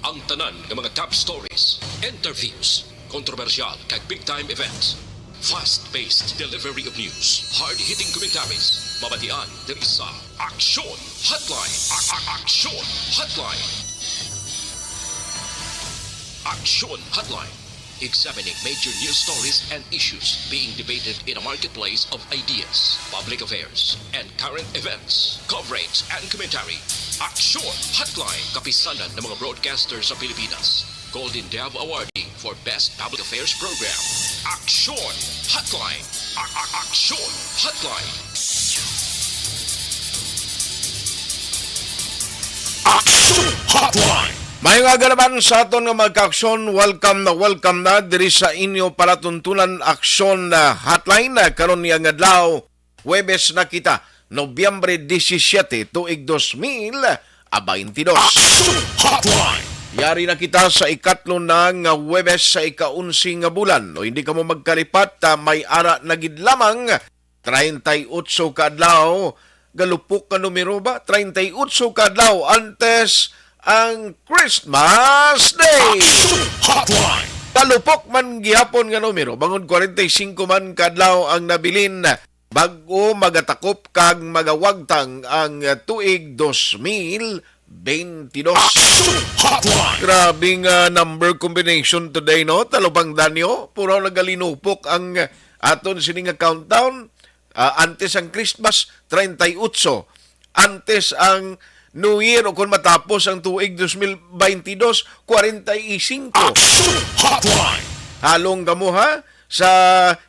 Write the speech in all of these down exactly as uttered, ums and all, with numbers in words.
Ang tanan nga mga top stories, interviews, kontrobersyal kag big time events. Fast-paced delivery of news, hard-hitting commentaries, mabatian diri sa Aksyon Hotline. A- a- Aksyon Hotline. Aksyon Hotline. Examining major news stories and issues being debated in a marketplace of ideas, public affairs, and current events. Coverage and commentary. Aksyon Hotline. Kapisanan ng mga broadcaster sa Pilipinas. Golden Dove Awardee for Best Public Affairs Program. Aksyon Hotline. A- a- Aksyon Hotline. Action Hotline. May nga ganaban sa aton nga mga kaaksyon, welcome na welcome na diri sa inyo palatuntunan Aksyon, ah, Hotline, ah, karon niya nga adlaw, Huwebes na kita, Nobyembre disisiete, tuig dos mil baintidos. Action Hotline. Yari na kita sa ikatlo na nga Huwebes sa ika-onse nga bulan. O hindi kamo magkalipat, ah, may ara na gid lamang treinta y ocho ka adlaw, galupok ka numero ba? Treinta y ocho ka adlaw antes ang Christmas Day. Action Hotline. Galupok man gihapon nga numero, bangod kwarenta y singko man ka adlaw ang nabilin, bag-o magatakop kag magawagtang ang tuig dos mil baintidos. Action Hotline. Grabe nga number combination today, no? Talupangdanyo, puro nagalinupok ang aton sini nga countdown. Ah, antes ang Christmas, treinta y ocho. Antes ang New Year, o kung matapos ang tuig dos mil baintidos, kwarenta y singko. Action Hotline. Halong kamo, ha? Sa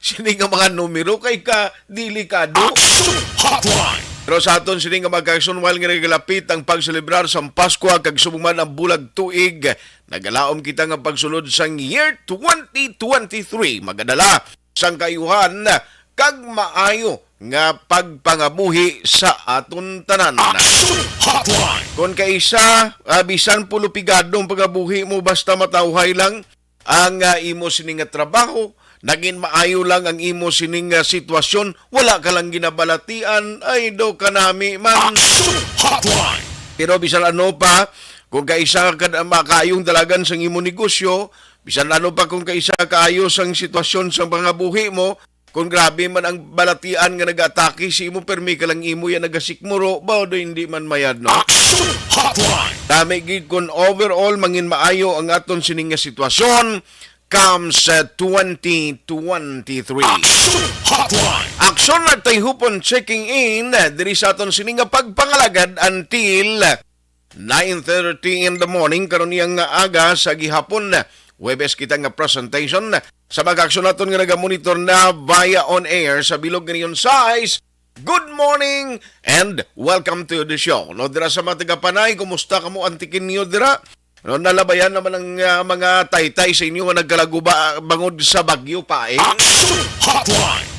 sini nga mga numero kay ka delikado. Action Hotline. Pero sa aton sini nga mga kaaksyon, while nga nagalapit ang pagselebrar sang Paskwa kag subong man ang bulag tuig, nagalaom kita nga pagsulod sang year twenty twenty-three. Magadala sang kaayuhan kag maayo nga pagpangabuhi sa aton tanan. Action Hotline. Kon kaisa, ah, bisan pulo pigado ang pangabuhi mo, basta matawhay lang ang, ah, imo sini nga trabaho, nagin maayo lang ang imo sini nga sitwasyon, wala ka lang ginabalatian, ay do kanami man. Action Hotline. Pero bisan ano pa, kung kaisa ka na makayong dalagan sang imo negosyo, bisan ano pa kung kaisa kaayo sang sitwasyon sang pangabuhi mo, kung grabe man ang balatian nga nag-atake sa imo, permi ka lang imo yan nagasikmuro, ba, do hindi man mayad, no? Action Hotline. Dami gid kung overall mangin maayo ang aton sining nga sitwasyon comes, uh, twenty twenty-three. Action Hotline. Aksyon nagtayhupon checking in, uh, diri sa aton sining nga pagpangalagad until nine thirty in the morning karon niyang nga aga sa gihapon. Huwebes kita nga presentation sa mga aksyon naton nga nagamonitor na via on air sa bilog nga Neon Size. Good morning and welcome to the show. No, dira sa mga taga Panay, kumusta kamo, Antiqueño, dira? No, nalabayan naman ang, ah, mga taytay sa inyo nga nagkalaguba, ah, bangod sa bagyo pa, eh. Action Hotline.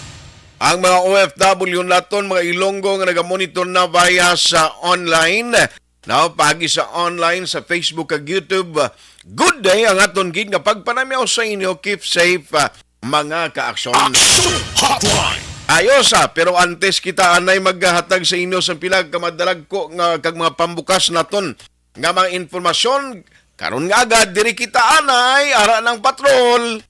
Ang mga O F W naton, mga Ilonggo nga nagamonitor na via sa online, no, pagi sa online, sa Facebook kag YouTube. Good day ang aton gid nga pagpanamyaw sa inyo. Keep safe, ah, mga kaaksyon. Action Hotline. Ayos, ah, pero antes kita anay maghatag sa inyo sa pila ka madalagko nga kag mga pambukas naton nga mga impormasyon, karon nga agad diri kita anay ara ng patrol.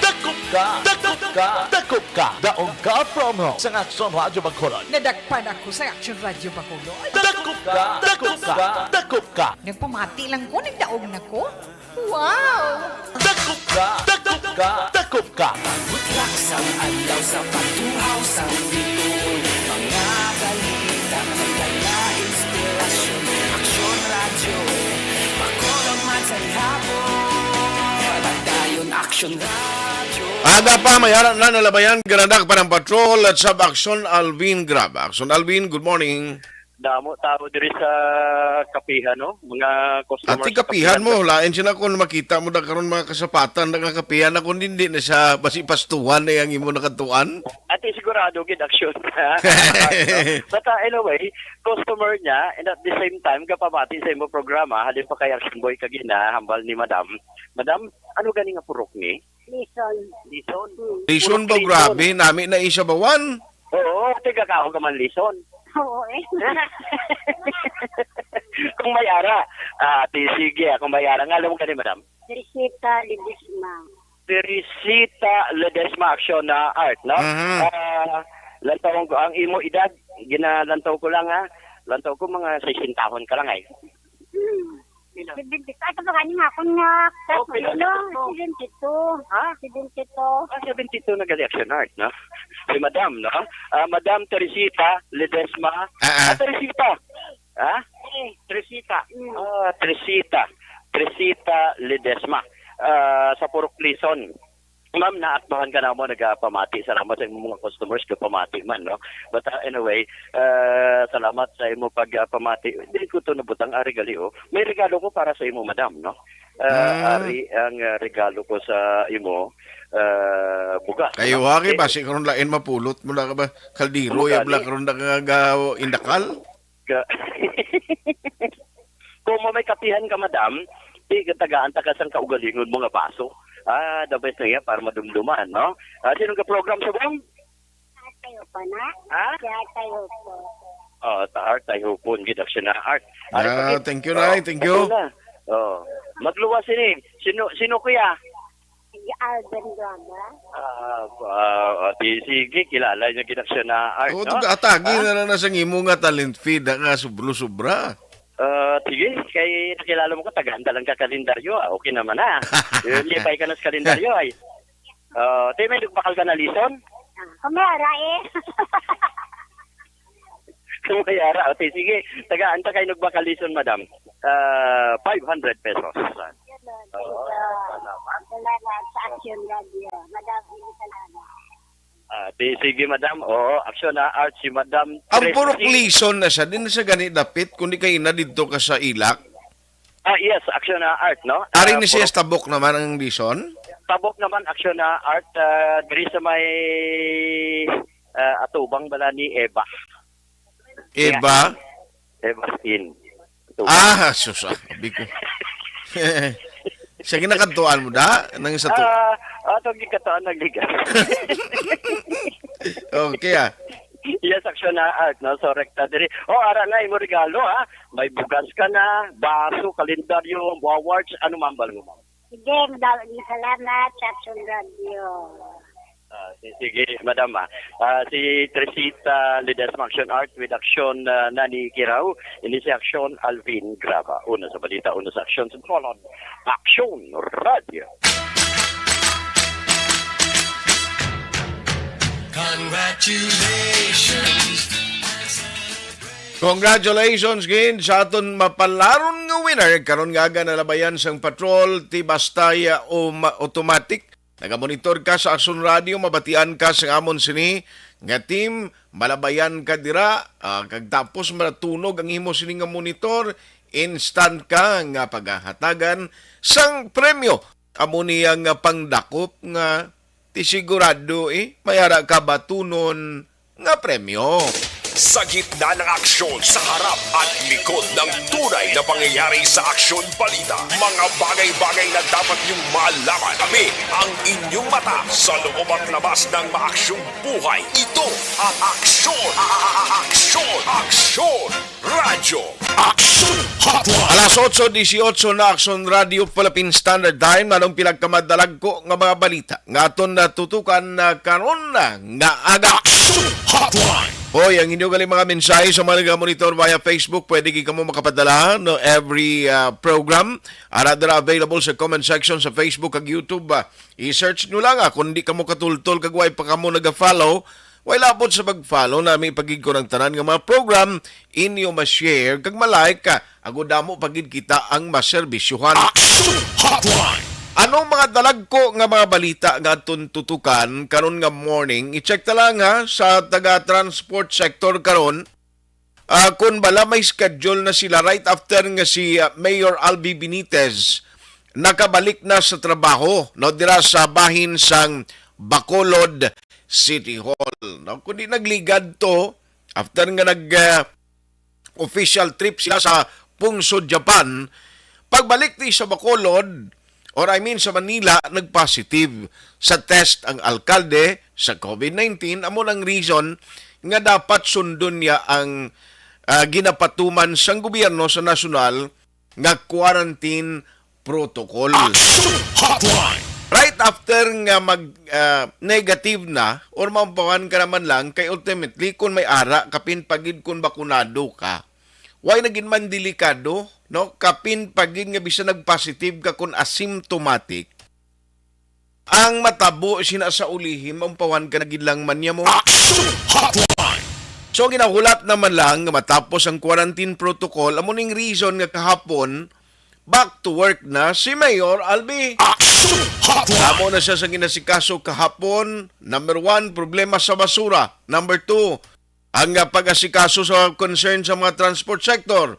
Dakop ka, dakop ka, dakop ka. Daog ka promo sa Aksyon Radyo Bacolod. Nadakpan ako sa Aksyon Radyo Bacolod. Dakop ka, dakop ka, dakop ka. Nagpamati lang ko, nagdaog na ko. Wow! Dakop ka, dakop ka, dakop ka. Pagbutrak sang adlaw sa pagtuhaw sang bituon, mga balita, mga inspirasyon, Aksyon Radyo, pakolang man sa gihapon. Padayon, Aksyon Radyo. Aga pa, may ara na nalabayan, ganadak pa ng patrol at sa Aksyon Alvin Grab. Aksyon Alvin, good morning. Damo tao diri sa kapihan, no? Mga customer Ati sa kapihan kapihan mo, sa lain sila kung makita mo na karon mga kasapatan na nga kapihan na kung hindi na siya basi pastuhan na yang imo nakatuan. Ati sigurado gid aksyon. But, uh, anyway, customer niya, and at the same time, kapamati sa imo programa, halin pa kay Action Boy kagina, hambal ni Madam. Madam, Ano gani nga purok ni? Lison. Lison? Hmm. Lison ba? Purok Lison. Grabe, nami na isa bawan. Oo, taga kaho ka man, Lison. Oo, eh. Kung may ara, ah, ti, sige, ah, kung may ara. Nga alam mo gani, madam? Teresita Ledesma. Teresita Ledesma, action na art, no? Mhm. Ah, lantaw ko ang imo edad, ginalantaw ko lang, ha. Lantaw ko mga sesentahon ka lang, ay. Hmm. Pila? Seventy-two. Ay, ito ba gani nga akon nga Oh, pila? Pilo? Seventy-two. Ha? Seventy-two. Ah, seventy-two na gali action art, no? Si Madam, no? Ah, Madam Teresita Ledesma. Ah, ah. Ah, Teresita. Ha? Eh. Teresita. Mm. Ah, Teresita. Teresita Ledesma. Ah, sa Purok Lison. Ma'am, naaktuhan ka namo nagapamati. Salamat sa imong mga customers, gapamati man, no? But, uh, anyway, uh, salamat sa imo pagpamati. Hindi ko to nabutang, ari gali, oh. May regalo ko para sa imo, madam, no? Uh, Ah. Ari ang, uh, regalo ko sa imo, uh, bugas, Kayo, no? Ha, kay Eh, basi karon lain mapulot mo na ka ba? Kaldero, Bugas, ya bala eh. Karon na nga ga-, indakal? Ga-, Kung mo may kapihan ka, madam, di ka tagaan ta ka sang kaugalingon mo nga baso. Ah, the best na iya para madumduman, no? Ah, sino ka program sa bang? Art tayo po na. Ha? Si Art tayo po. Oh, ta art tayo po. Ang gidak siya na art. Ari pa Ah, gid. Thank you, Oh, Nay. Thank you. Ano na? Oh. Magluwas ini. Sino, sino kuya? Si Alvin Duaga. Ah, ah, ah, di, sige, kilala niya gid siya na art, Oo, no? Tuga, atagi Ah? na lang na sa imo nga talent feed, ah, nga sobra-sobra. Ah, sige, kay nakilala mo ko, tagaan ta lang ka kalendaryo, ah, okay naman na. Yun, lipay ka na sa kalendaryo, ay. Ah, tayo may nagbakal ka na lison? Ah, kung may ara, eh. Kung may ara, okay, sige. Tagaan ta kay nagbakal lison, madam. Ah, five hundred pesos. Oo, salamat. Salamat sa Action Radio. Madam, salamat. Ah, di, sige, madam. Oo, action na art si Madam Ang Christy. Purok Lison na siya, di na siya gani dapit, kundi kay na didto ka sa ilak. Ah, yes, action na art, no? Ari Ah, ni siya purok sa tabok naman ang Lison? Tabok naman, action na art, ah, diri sa may, ah, atubang bala ni Eva. Eva? Eva Skin. Ito. Ah, sus, ah, sabi ko. Sa ginakadtuan mo, da? Nang sa tu- Ah, ato gikatuan nagliga. Okay, ah. Yes, action na art, no? So, rekta diri. Oh, ara na, imo regalo, ha? May bugas ka na, baso, kalendaryo, awards, ano man ba mo? Sige, madami salamat sa Action Radio. Ah, si-, sige, madam, ah. Ah, si Tresita Ledesma, Action Art with Action, ah, Nani Kiraw. Ini si Action Alvin Graba. Una sa balita, una sa action sa Bacolod. Action Radio. Congratulations. Congratulations gid sa aton mapalaron nga winner karon nga aga, nalabayan sang patrol ti Bastaya um, Automatic. Nagamonitor ka sa Action Radio, mabatian ka sa amon sini nga team, malabayan ka dira, ah, kag tapos matunog ang imo sini nga monitor, instant ka nga pagahatagan sang premyo. Amo niya nga pangdakop nga ti sigurado, eh, may ara ka batunon nga premyo. Sa gitna ng aksyon, sa harap at likod ng tunay na pangyayari sa Aksyon Balita, mga bagay-bagay na dapat niyong malaman. Kami ang inyong mata sa loob at labas ng maaksyong buhay. Ito ang Aksyon, a-, a-, a-, Aksyon, Aksyon Radyo. Action Hotline. Alas otso dieciocho na, Action Radio Philippine Standard Time. Anong pinagkamadalagko nga mga balita nga aton natutukan na karon na nga aga? Action Hotline. Hoy, ang inyo gali mga mensahe sa mga nagamonitor via Facebook, pwede gid kamo makapadala, no, every, ah, program. Ara dira available sa comment section sa Facebook kag YouTube, ah. I-search nyo lang, ah, kung di kamo katultol kag way pa kamo naga-follow, way labot sa pag-follow nami pagid ko ng tanan nga mga program, inyo ma-share kag ma-like, ah, agud damo pagid kita ang maserbisyuhan. Action Hotline. Anong mga dalagko nga mga balita nga aton tutukan karon nga morning? I-check ta lang, ha, sa taga transport sector karon. Ah, kun bala may schedule na sila right after nga si, ah, Mayor Albi Benitez nakabalik na sa trabaho, no, dira sa bahin sang Bacolod City Hall, no? Kundi nagligad to after nga nag, ah, official trip sila sa Pungsod, Japan. Pagbalik ni sa Bacolod, or I mean sa Manila, nagpositive sa test ang alkalde sa COVID nineteen. Amo nang reason nga dapat sundon niya ang, ah, ginapatuman sang gobyerno sa nasyonal nga quarantine protocol. Action Hotline! Right after nga mag, ah, negative na or maumpawan ka naman lang, kay ultimately kung may ara, kapin pagid kung bakunado ka, why na gid man delikado, no? Kapin pagid nga bisan nag-positive ka kung asymptomatic, ang matabo sina sa ulihi, maumpawan ka na gid lang man niya mo. Action Hotline! So, ginahulat naman lang nga matapos ang quarantine protocol, amo ning reason nga kahapon, back to work na si Mayor Albi. Action Hotline! Amo na siya sa ginasikaso kahapon. Number one, problema sa basura. Number two, ang, ah, pag-asikaso sa concern sa mga transport sector.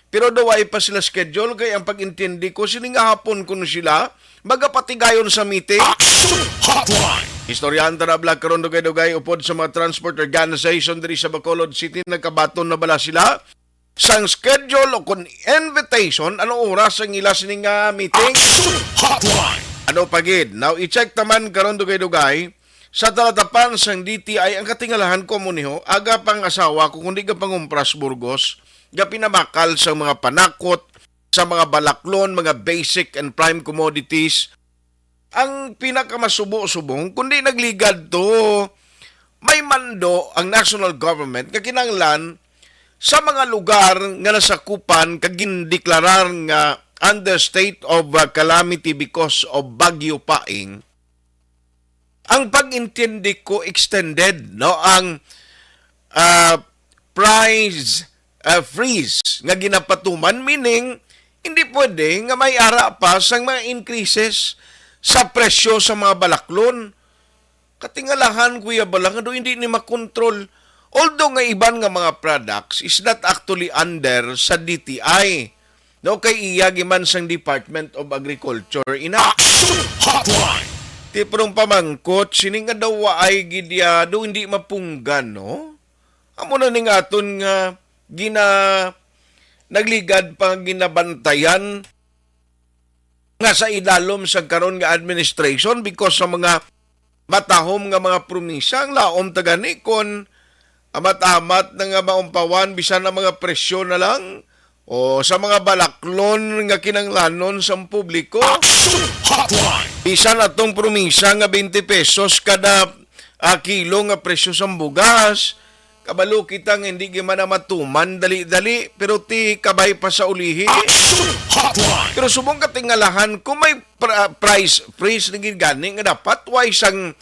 Pero daw ay pa sila schedule, kay ang pag-intindi ko, sini nga hapon kuno sila magapatigayon sa meeting. Action Hotline! Istoryahan ta na bala karon dugay-dugay upod sa mga transport organization diri sa Bacolod City. Nagkabaton na bala sila sang schedule o kon invitation, ano oras ang ila sini nga meeting? Action Hotline! Ano pa gid? Now, i-check ta man karon dugay-dugay sa talatapan sang D T I. Ang katingalahan ko mo niho, aga pang asawa ko kundi ga pangumpras Burgos, ga pinamakal sa mga panakot, sa mga balaklon, mga basic and prime commodities. Ang pinakamasubo subong, kundi nagligad to, may mando ang national government nga kinahanglan sa mga lugar nga nasakupan kag gindeklarar nga under state of, uh, calamity because of Bagyo Paeng, ang pag-intindi ko extended, no, ang, ah, price, ah, freeze nga ginapatuman, meaning hindi pwede nga may ara pa sang mga increases sa presyo sa mga balaklon. Katingalahan, Kuya Bala, nga do hindi ni makontrol. Although nga iban nga mga products is not actually under sa D T I. No, kay iya giman sang Department of Agriculture ina. Action Hotline! Ti, pero ang pamangkot, sini nga daw waay gid ya, do hindi mapunggan, no? Amo na ning aton nga gina-, nagligad pa nga ginabantayan nga sa idalom sa karon nga administration because sa mga matahom nga mga promisa. Ang laom ta gani kon amat-amat na nga maumpawan bisan ang mga presyo na lang o sa mga balaklon nga kinanglanon sa publiko. Action Hotline! Bisan atong promisa nga twenty pesos kada, ah, kilo nga presyo sang bugas, kabalo kita nga hindi gyud man na matuman dali-dali, pero ti kabay pa sa ulihi. Action Hotline! Pero subong katingalahan, kung may pra-, price freeze na gid gani nga dapat, why sang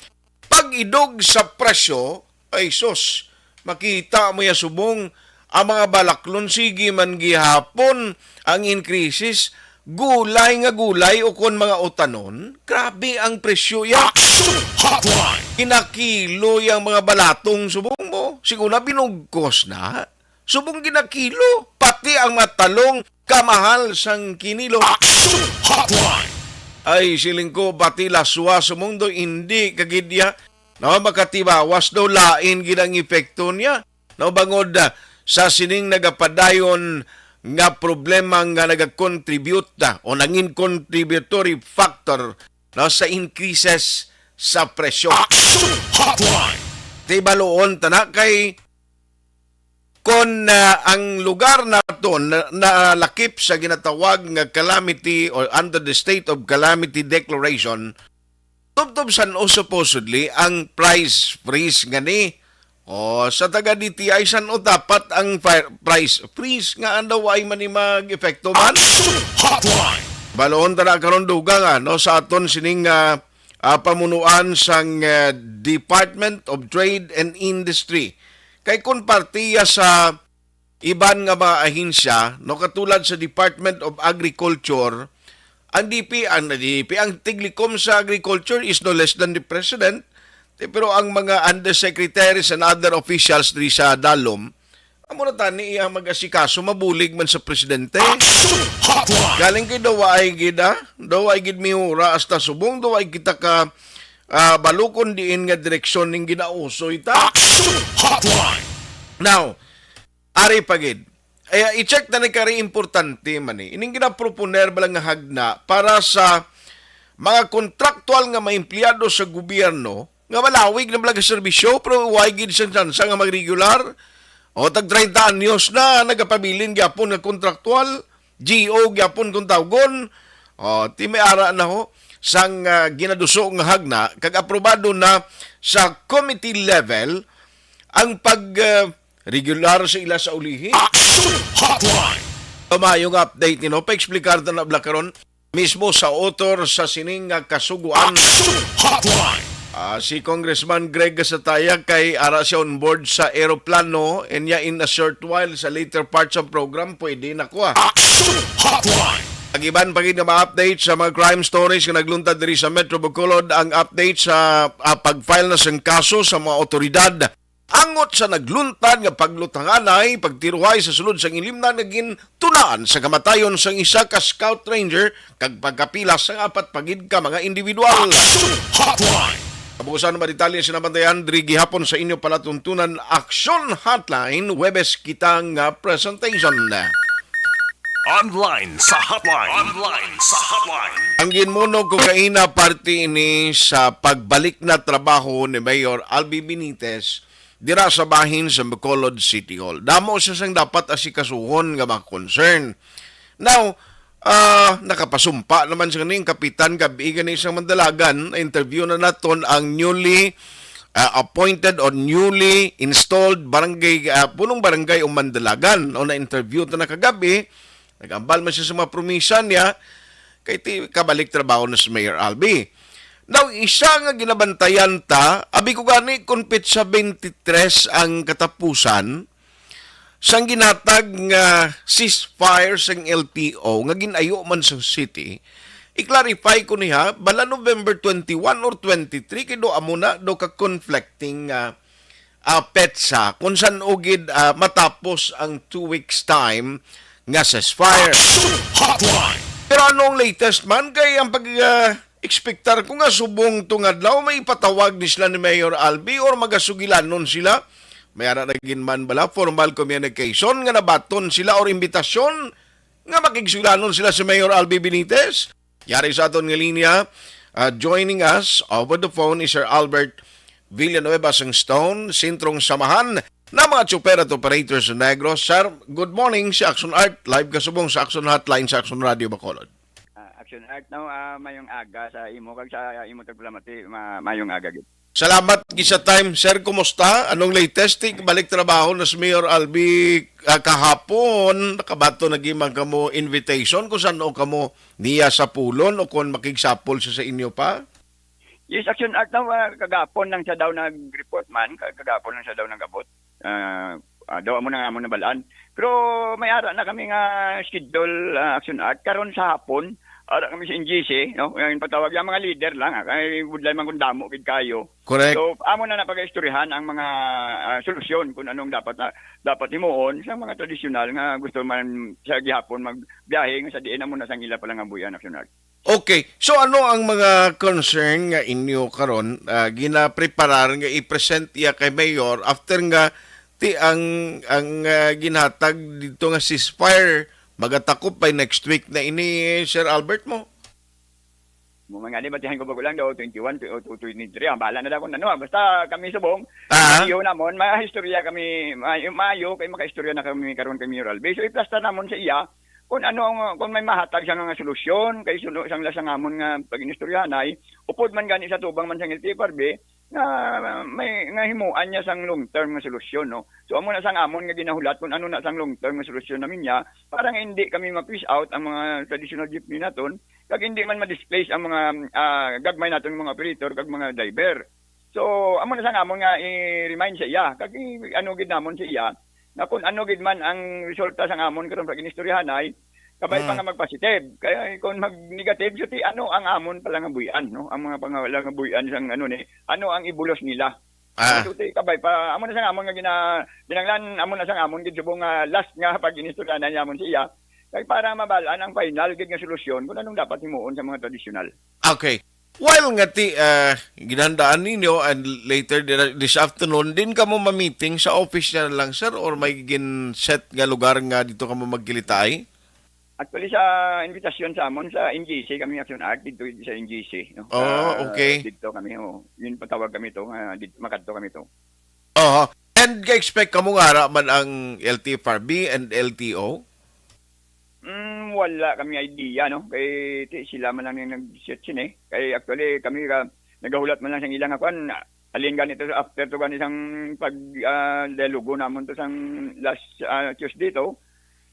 pag-idog sa presyo, ay sus, makita mo ya subong ang mga balaklon, sige man gihapon ang increases, gulay nga gulay o kon mga utanon, grabe ang presyo ya. Action Hotline! Ginakilo yang mga balatong subong mo. Siguro na binugkos na. Subong ginakilo. Pati ang mga talong kamahal sang kinilo. Action Hotline! Ay, siling ko, pati laswa sa mundo, hindi kagid ya. No, makatibawas daw, lain gid ang epekto niya. No, bangod, ah, sa sining nagapadayon nga problema nga nagakontribute na o nangin contributory factor, no, sa increases sa presyo. Action Hotline! Ti baloon ta na kay kon, ah, ang lugar naton na, nalakip sa ginatawag nga calamity or under the state of calamity declaration, tubtob san-o supposedly ang price freeze nga ni? O, sa taga D T I, san-o dapat ang fi-, price freeze nga andaw ay man ni mag-epekto man? Action Hotline! Baloon ta na karon, dugang, ano, sa aton sining, ah, ah, pamunuan sang, ah, Department of Trade and Industry. Kay kung partiya sa iban nga mga ahensya, no, katulad sa Department of Agriculture, ang D P, ang D P, ang tiglikom sa agriculture is no less than the president, eh, pero ang mga undersecretaries and other officials diri sa dalom, amo na tani iya mag-asikaso, mabulig man sa presidente. Action Hotline! Galing kay daw ay gid, ah, daw ay gid mihura hasta subong, daw ay kita ka, ah, balukon diin nga direksyon ning ginausoy ta. Action Hotline! Now, ari pa gid. Ay, i-check na ni kari importante man eh. Ining ginaproponer ba lang nga hagna para sa mga kontraktual nga mga empleyado sa gobyerno nga malawig na bala serbisyo, pero way gid siyang tsansa nga mag-regular. O, tag treinta anyos na, nagapabilin gyapon nga kontraktual, G O gyapon kung tawgon. O, ti may ara na ho, sang, ah, ginaduso nga hagna, kag aprobado na sa committee level ang pag, ah, regular sa ila sa ulihi. Action Hotline! Maayong update, you know, pa-explicar ta na bala karon mismo sa author sa sining nga kasugoan. Action Hotline! Ah, si Congressman Greg Gasataya kay ara siya on board sa eroplano, and niya in a short while sa later part sa program, pwede na kuha. Action Hotline! Ang iban pa gid nga mga update sa mga crime stories nga nagluntad diri sa Metro Bacolod, ang update sa, ah, pag-file na sang kaso sa mga otoridad angot sa nagluntad nga paglutanganay, pagtiruhay sa sulod sang Ilimnan nga gintunaan sa kamatayon sang isa ka scout ranger kag pagkapilas sang apat pa gid ka mga individual. Action Hotline! Kabuusan nga detalye sa nabantayan diri gihapon sa inyo palatuntunan, Action Hotline, Huwebes kita nga presentation. Online sa hotline. Online sa hotline. Ang ginmuno ko kaina, parte ini sa pagbalik na trabaho ni Mayor Albi Benitez dira sa bahin sa Bacolod City Hall. Damo siya sang dapat asikasuhon nga mga concern. Now, ah, nakapasumpa naman sa kaning kapitan gabi gani sa Mandalagan. Na-interview na naton ang newly, ah, appointed or newly installed barangay, ah, punong barangay o Mandalagan. O, na-interview ta na kagabi. Nag-ambal man siya sa mga promisa niya, kay ti kabalik trabaho na si Mayor Albi. Now, isa nga ginabantayan ta, abi ko gani kung petsa twenty-three ang katapusan sang ginatag nga ceasefire sang L T O nga gin-ayo man sa city, i-clarify ko niya, bala November twenty-one or twenty-three, kay do amo na, do ka conflicting, ah, ah, petsa kung san-o gid, ah, matapos ang two weeks time nga ceasefire. Action Hotline! Pero anong latest man kay ang pag, ah, expectar ko nga subong tong adlaw may ipatawag ni sila ni Mayor Albi or magasugilanon sila? May ara na gid man bala formal communication nga nabaton sila or imbitasyon nga makigsugilanon sila si Mayor Albi Benitez? Yari sa aton nga linya, ah, joining us over the phone is Sir Albert Villanueva sang Stone, Sentrong Samahan na mga Tsuper at Operators sa Negros. Sir, good morning. Si Action Art, live ka subong sa Action Hotline sa Action Radio Bacolod. Ah, Action Art, no, ah, mayong aga sa imo kag sa imo tagpalamati, ma-, mayong aga gid. Salamat gid sa time, sir. Kumusta? Anong latest? Ti, balik trabaho na si Mayor Albi, ah, kahapon. Nakabaton na gid man kamo invitation kung san-o kamo niya sapulon o kung makigsapol siya sa inyo pa? Yes, Action Art, no, ah, kagapon lang siya daw nag-report man. Ka-, kagapon lang siya daw nag-abot. Ah, ah, daw amo na nga amo nabalaan. Pero may ara na kami nga schedule, ah, Action Art. Karon sa hapon, ara kami sa N G C, no? Ang patawag, ang mga leader lang, ah, kay budlay man kung damo gid kayo. Correct. So, amo na na pag-istoryahan ang mga, ah, solusyon kung anong dapat na, dapat himuon sa mga tradisyonal nga gusto man sa gihapon magbiyahe nga sa diin amo na sang ila palangabuyan, Action Art. Okay. So, ano ang mga concern nga inyo karon, ah, ginapreparar nga i-present iya kay Mayor after nga ti ang, ang, ah, ginhatag dito nga ceasefire magatakop by next week na ini, Sir Albert mo? Mo man gani, batihan ko ba ko lang daw, twenty-one to, to twenty-three, ang bahala na daw kung ano, ah. Basta kami subong, Ah? Iyo namon, mahistorya kami, maayo, maayo kay makaistorya na kami karon kay Mayor Albi. So, iplastar namon sa iya kung ano ang, kung may mahatag siya nga solusyon kay suno sang lasa namon nga pag-inistoryahanay, upod man gani sa tubang man sang L T F R B, nga may, nga himuan niya sang long term nga solusyon, no? So, amo na sang amon nga ginahulat kung ano na sang long term nga solusyon namin niya, para nga hindi kami ma-phase out ang mga traditional jeepney naton, kag hindi man ma-displace ang mga, ah, gagmay naton nga mga operator kag mga driver. So, amo na sang amon nga i-remind sa iya, kag i-, ano gid namon sa iya, nga kung ano gid man ang resulta sang amon karon pag-inistoryahanay, kabay pa Mm. nga mag-positive. Kay kung mag-negative, so ti ano ang amon palangabuy-an, no? Ang mga pangalangabuy-an sang ano ni, ano ang ibulos nila? Ah. So ti kabay pa, amo na sang amon nga gina-, ginanglan, amo na sang amon gid subong nga last nga pag-inistoryahanay namon sa iya. Kay para mabal-an ang final gid nga solusyon kung anong dapat himuon sa mga tradisyonal. Okay. While nga ti, ah, ginhandaan ninyo and later di-, this afternoon, din kamo ma-meeting sa office niya lang, sir, or may gin-set nga lugar nga dito kamo magkilitaay? Actually, sa invitasyon sa amon, sa N G C kami, Action Art, dito sa N G C, no? Oh, Sa, okay. Dito kami, oh. Yun, patawag kami to, nga dito, makadto kami to. Oho. And ga-expect kamo nga ara man ang L T F R B and L T O? Mm, wala kami idea, no? Kay ti, sila man lang yung nag-search yun, eh. Kay actually, kami ka, nagahulat man lang sa ilang akuan, alin ganito after to gani sang pag ah, dialogo namon to sang last ah, Tuesday to.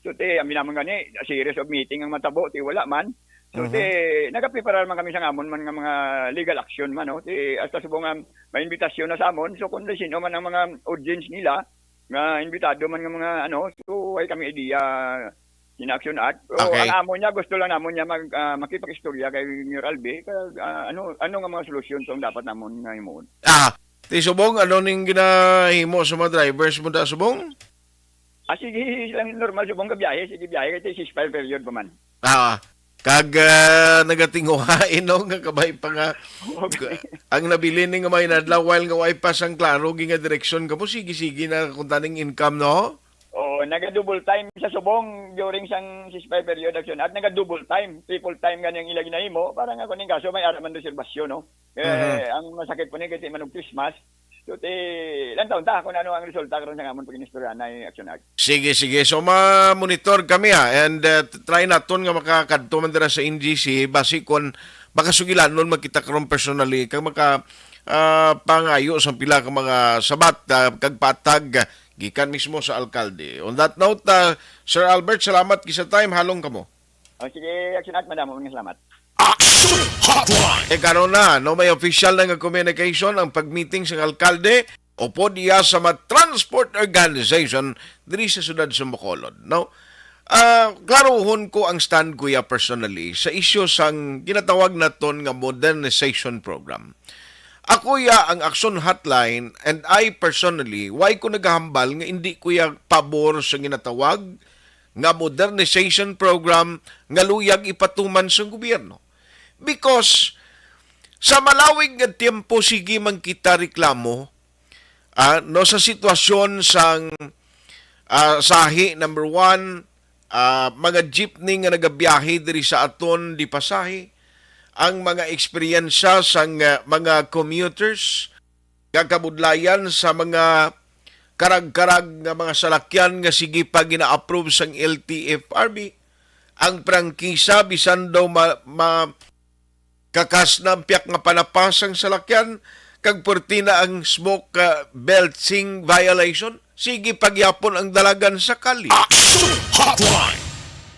So ti, amin namon gani, a series of meeting ang matabo, ti wala man. So ti, nagapreparar man kami sa amon man nga mga legal action man, no? Ti hasta subong nga may invitasyon na sa amon, so kung sino man ang mga audience nila, nga imbitado man nga mga ano, so way kami idea in Action Art. So, Okay. Ang amo niya, gusto lang namon niya mag, ah, makipag-istorya kay Mayor Albi, kag ah, ano ano nga mga solusyon tong dapat namon nga himuon. Ah, ti subong, ano ning ginahimo sa mga drivers mo da subong? Ah, sige lang, normal subong ka biyahe, sige biyahe kay ceasefire period pa man. Ah, kag ah, nagatinguhain, no, nga kabay pa nga Okay. ang nabilin ni nga mga inadlaw, while nga way pa sang klaro gi nga direksyon kamo, sige-sige na kung taning income, no? Oo, naga-double time sa subong during sang ceasefire period, Action Art, naga-double time, triple time gani ang ila ginahimo para nga kuning kaso may ara man reservasyon, no? Eh, Mhm. Ang masakit po ni kay di man og Christmas. So ti, lang taon ta kung ano ang resulta karon sa amon pag-inistorya na Action Art. Sige, sige. So, ma-monitor kami, ha, and uh, try naton nga makakadto man dira sa N G C, basi kon makasugilanon man kita karon personally, kag maka ah, pangayo sa pila ka mga sabat ah, kag patag gikan mismo sa alkalde. On that note, ah, Sir Albert, salamat kisa time, halong kamo. O sige, Action Art, madamo nga salamat. Action Hotline. E karon na, no, may official na nga communication ang pag-meeting sa alkalde upod iya sa mga transport organization diri sa siyudad sa Bacolod, no? Ah, klaruhon ko ang stand ko iya personally sa isyu sang ginatawag naton nga modernization program. Ako iya ang Action Hotline, and I personally, why ko nagahambal nga indi ko iya pabor sa ginatawag nga modernization program nga luyag ipatuman sang gobyerno. Because sa malawig nga tiempo, sige man kita reklamo, ah, no, sa sitwasyon sang ah, sahi, number one, ah, mga jeepney nga nagabiyahe diri sa aton di pasahi, ang mga eksperyensya sang ah, mga commuters nga kabudlayan sa mga karag-karag nga mga salakyan nga sige pa gina-approve sang L T F R B, ang prangkisa bisan daw ma, ma, kakas na ang piyak nga panapas ang salakyan, kag puwerte na ang smoke ah, belching violation, sige pa gyapon ang dalagan sa kalye. Action Hotline.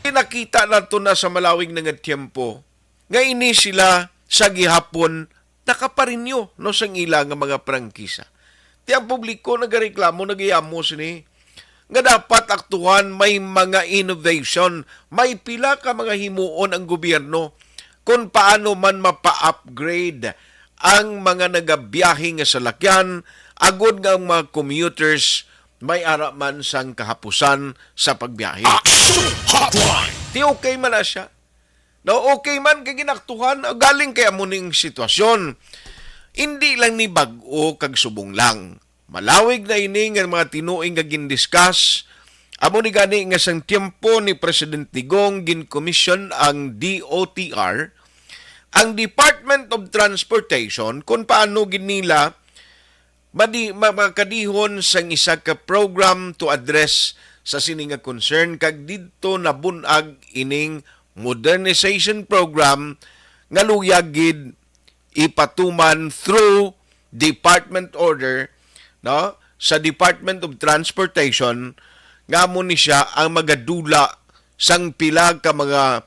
Nakita nato na sa malawig na nga tiyempo nga ini sila sa gihapon nakaparinyo, no, sang ila nga mga prangkisa. Ti ang publiko nagareklamo, nagayamo sini nga dapat aktuhan, may mga innovation, may pila ka mga himuon ang gobyerno kung paano man mapa-upgrade ang mga nagabiyahe nga salakyan, agod nga ang mga commuters may ara man sang kahapusan sa pagbiyahe. Action Hotline. Ti okay man na siya. No, okay man kay ginaktuhan, galing kay amo ning sitwasyon. Hindi lang ni bag-o kag subong lang. Malawig na ini nga mga tinuing nga gindiscuss. Amo ni gani nga sang tiyempo ni President Digong, ginkomisyon ang D O T R, ang Department of Transportation, kung paano gid nila madi, ma, makadihon sang isa ka program to address sa sini nga concern, kag didto nabun-ag ining modernization program nga luyag gid ipatuman through department order, no, sa Department of Transportation, nga amo ni siya ang magadula sang pila ka mga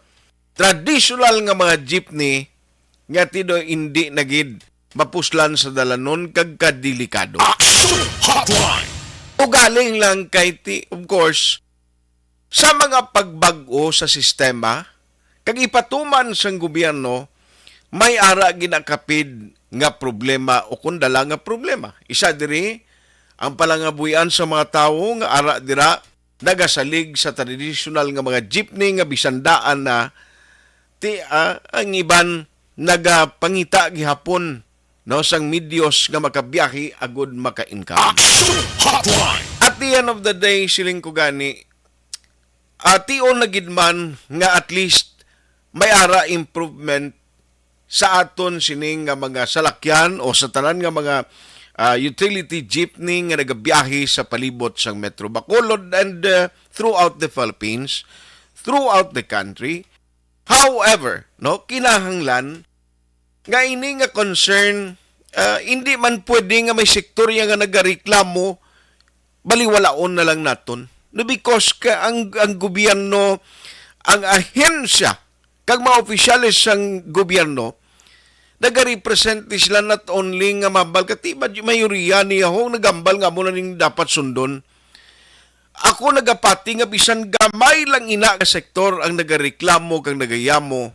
traditional nga mga jeepney nga tido hindi na gid mapuslan sa dalanon kag kadelikado. Action Hotline. Ugaling lang kay ti, of course, sa mga pagbag-o sa sistema, kag ipatuman sang gobyerno, may ara ginakapid nga problema o kundala nga problema. Isa diri, ang palangabuhian sa mga tawo nga ara dira nagasalig sa tradisyonal nga mga jeepney nga bisan daan na, ti, ah, ang iban nagapangita gihapon, no, sang medios nga makabiyahe agud maka-income. Action Hotline. At the end of the day, siling ko gani, Ation na gid man nga at least may ara improvement sa aton sining nga mga salakyan o sa tanan nga mga, ah, utility jeepney nga nagabiyahe sa palibot sang Metro Bacolod and, ah, throughout the Philippines, throughout the country. However, no, kinahanglan nga ini nga concern, ah, hindi man pwede nga may sektorya nga nagareklamo, baliwalaon na lang naton. No, because ka, ang, ang gobyerno, ang ahensya, kag mga opisyales sang gobyerno, nagarepresent ni sila not only nga mabal, katiba, mayoriya niya ho, nagambal nga amo na ning dapat sundon. Ako nagapati nga bisan gamay lang ina nga sektor ang nagareklamo kag nagayamo.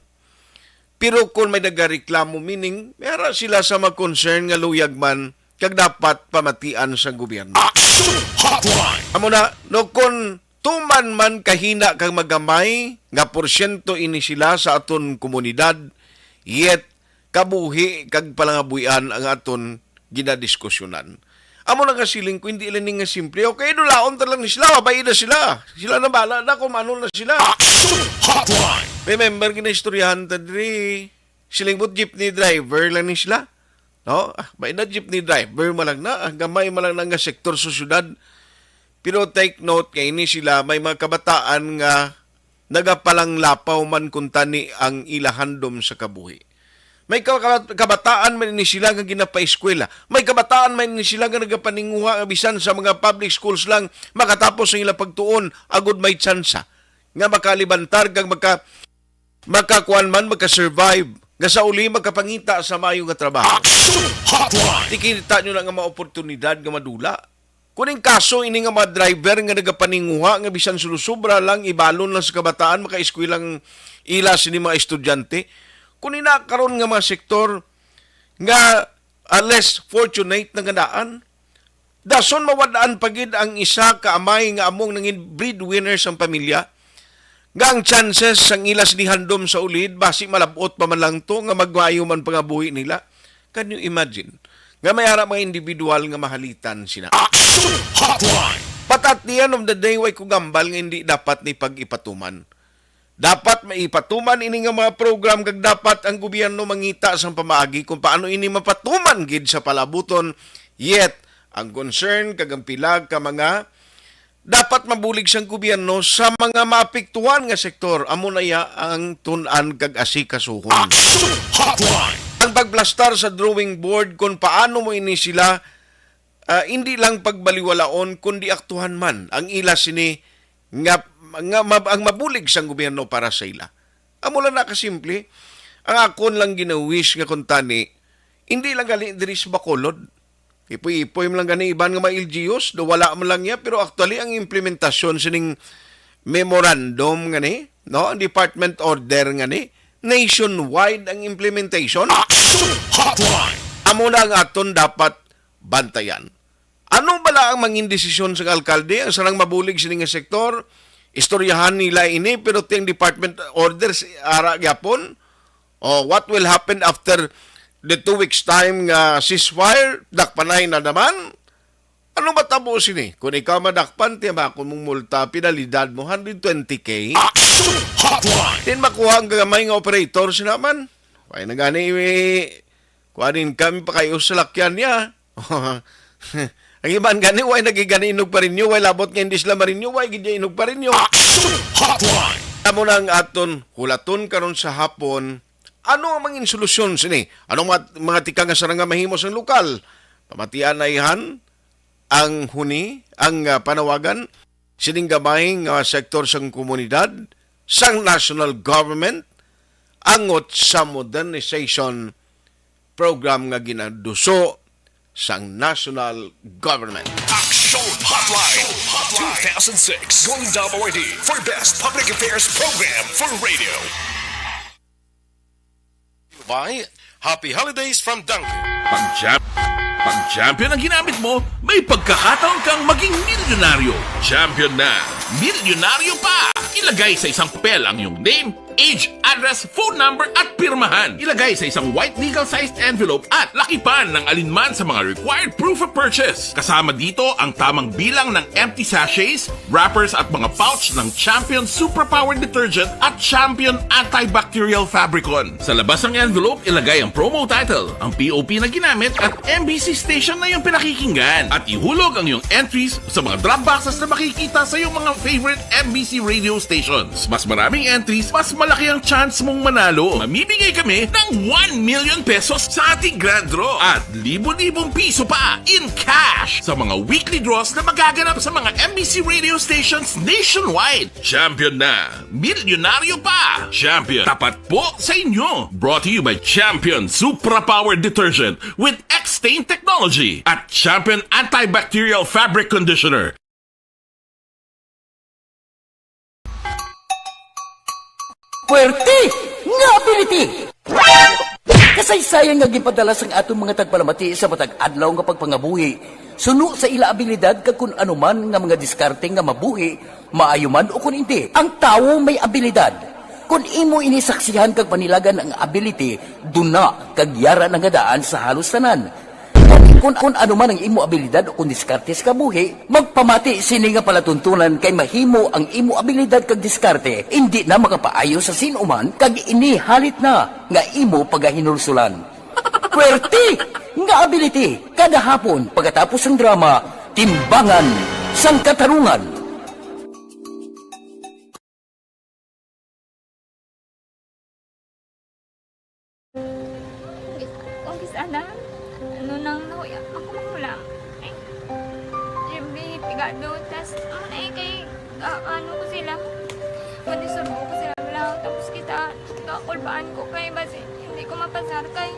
Pero kung may nagareklamo, meaning, may ara sila sa mga concern nga luyag man kag dapat pamatian sang gobyerno. Action Hotline! Amo na, no, kung tuman man kahina kag magamay nga porsyento ini sila sa aton komunidad, yet kabuhi kag palangabuhian ang aton ginadiskusyonan. Amo na nga siling ko, hindi lang ni nga simple. Okay, dulaon ta lang ni sila, mabay na sila. Sila na bala na kung ano na sila. Action Hotline! Remember, ginaistoryahan ta diri. Siling mo, jeepney driver lang ni sila. No? Ah, may na jeepney driver man lang na. Ah, gamay man lang na nga sektor sa syudad. Pero take note, kay ini sila, may mga kabataan nga nagapalanglapaw man kuntani ang ila handom sa kabuhi. May ka-, ka-, kabataan man ini sila nga ginapaeskwela. May kabataan man ini sila nga nagapaninguha nga bisan sa mga public schools lang makatapos ang ilang pagtuon agud may tsansa nga makalibantar kag maka-, makakuan man, maka-survive. Nga sa uli makapangita sa maayo nga trabaho. Action Hotline! Tikita nyo na nga mga oportunidad nga madula. Kuning kaso ini nga mga driver nga nagapaninguha nga bisan sulusubra lang, ibalon lang sa kabataan, makaeskwela ang ila sini mga estudyante. Kung ina karon nga mga sektor nga, ah, less fortunate na nga daan, dason mawad-an pa gid ang isa ka amay nga among nangin breadwinner sang pamilya, nga ang chances sang ila sini handom sa ulid basi malab-ot pa man lang to nga magmaayo man pangabuhi nila. Can you imagine? Nga may ara mga individual nga mahalitan sina. Action Hotline! But at the end of the day, way ko gambal nga hindi dapat ni pag-ipatuman. Dapat maipatuman ini nga mga program kag dapat ang gobyerno mangita sang pamaagi kung paano ini mapatuman gid sa palabuton. Yet, ang concern kag ang pila ka mga dapat mabulig sang gobyerno sa mga maapektuhan nga sektor, amo na iya ang tun-an kag asikasuhon. Action Hotline! Ang pagplastar sa drawing board kung paano mo ini sila, ah, hindi lang pagbaliwalaon, kundi aktuhan man ang ila sini nga, nga mab-, ang mabulig sang gobyerno para sa ila. Amo lang na kasimple. Ang akon lang gina-wish nga kuntani, hindi lang gali diri sa Bacolod. Ipoy-ipoy man lang gani iban nga mga L G Us, do wala man lang niya, pero actually ang implementasyon sining memorandum gani, no, ang department order gani, nationwide ang implementation. Action Hotline! Amo na ang aton dapat bantayan. Ano bala ang mangin desisyon sang alkalde? Ang sarang mabulig sini nga sektor, istoryahan nila ini, pero ti ang department orders ara gyapon. Oh, what will happen after the two weeks time nga ceasefire? Dakpanay na naman. Ano matabo sini? Kung ikaw madakpan, ti ba, kung mong multa, penalidad mo, hundred twenty K. Action Hotline! Din makuha ang gamay nga operator sila man. Why na gani, eh, kuha din kami pa kayo sa lakyan niya. Ang iban gani, way nagigani inog pa rin nyo, way labot nga hindi sila marinyo, way gid inog pa rin nyo. Action Hotline! Amo na ang aton hulaton karon sa hapon. Ano ang mangin solusyon sini? Anong mga, mga tika nga sarang nga mahimo sang lokal? Pamatian na ihan ang huni, ang, ah, panawagan sining gamay nga sektor sang komunidad, sang national government, angot sa modernization program nga ginaduso sang national government. Action Hotline two thousand six Golden Dome Awardee for Best Public Affairs Program for Radio. By Happy Holidays from Dunkin'. Pag champ, pag champion ang ginamit mo, may pagkakataon kang maging milyonaryo. Champion na, milyonaryo pa! Ilagay sa isang papel ang iyong name, Age, address, phone number, at pirmahan. Ilagay sa isang white legal-sized envelope at lakipan ng alinman sa mga required proof of purchase. Kasama dito ang tamang bilang ng empty sachets, wrappers, at mga pouch ng Champion Superpower Detergent at Champion Antibacterial Fabricon. Sa labas ng envelope, ilagay ang promo title, ang P O P na ginamit, at M B C station na iyong pinakikinggan. At ihulog ang iyong entries sa mga drop boxes na makikita sa iyong mga favorite M B C radio stations. Mas maraming entries, mas malaki ang chance mong manalo. Mamimigay kami ng one million pesos sa ating grand draw at libo-libong piso pa in cash sa mga weekly draws na magaganap sa mga M B C radio stations nationwide. Champion na! Milyonaryo pa! Champion, tapat po sa inyo! Brought to you by Champion Supra Power Detergent with X-Stain Technology at Champion Antibacterial Fabric Conditioner. Puwerte nga ability! Kasaysayan nga ginpadala sang aton mga tagpalamati sa matag adlaw nga pagpangabuhi, suno sa ila abilidad kag kun ano man nga mga diskarte nga mabuhi, maayo man o kun indi. Ang tawo may abilidad. Kun imo ini saksihan kag panilagan ang ability, duna kag yara na nga daan sa halos tanan. Kun, kun ano man ang imo abilidad o kun diskarte sa kabuhi, magpamati sini nga palatuntunan kay mahimo ang imo abilidad kag diskarte indi na makapaayo sa sin-o man kag ini halit na nga imo pagahinulsulan. Puwerte nga ability kada hapon pagkatapos sang drama, Timbangan sang Katarungan. Kung kis-, kung kis-a na, ano nang nahuya, ako mahulam. Ay, siyempre, pigado, tas, ano na eh, kay, ah, ano ko sila, madisturbo ko sila, wala, tapos kita, kakulbaan ko kay, basi, hindi ko mapasar kay.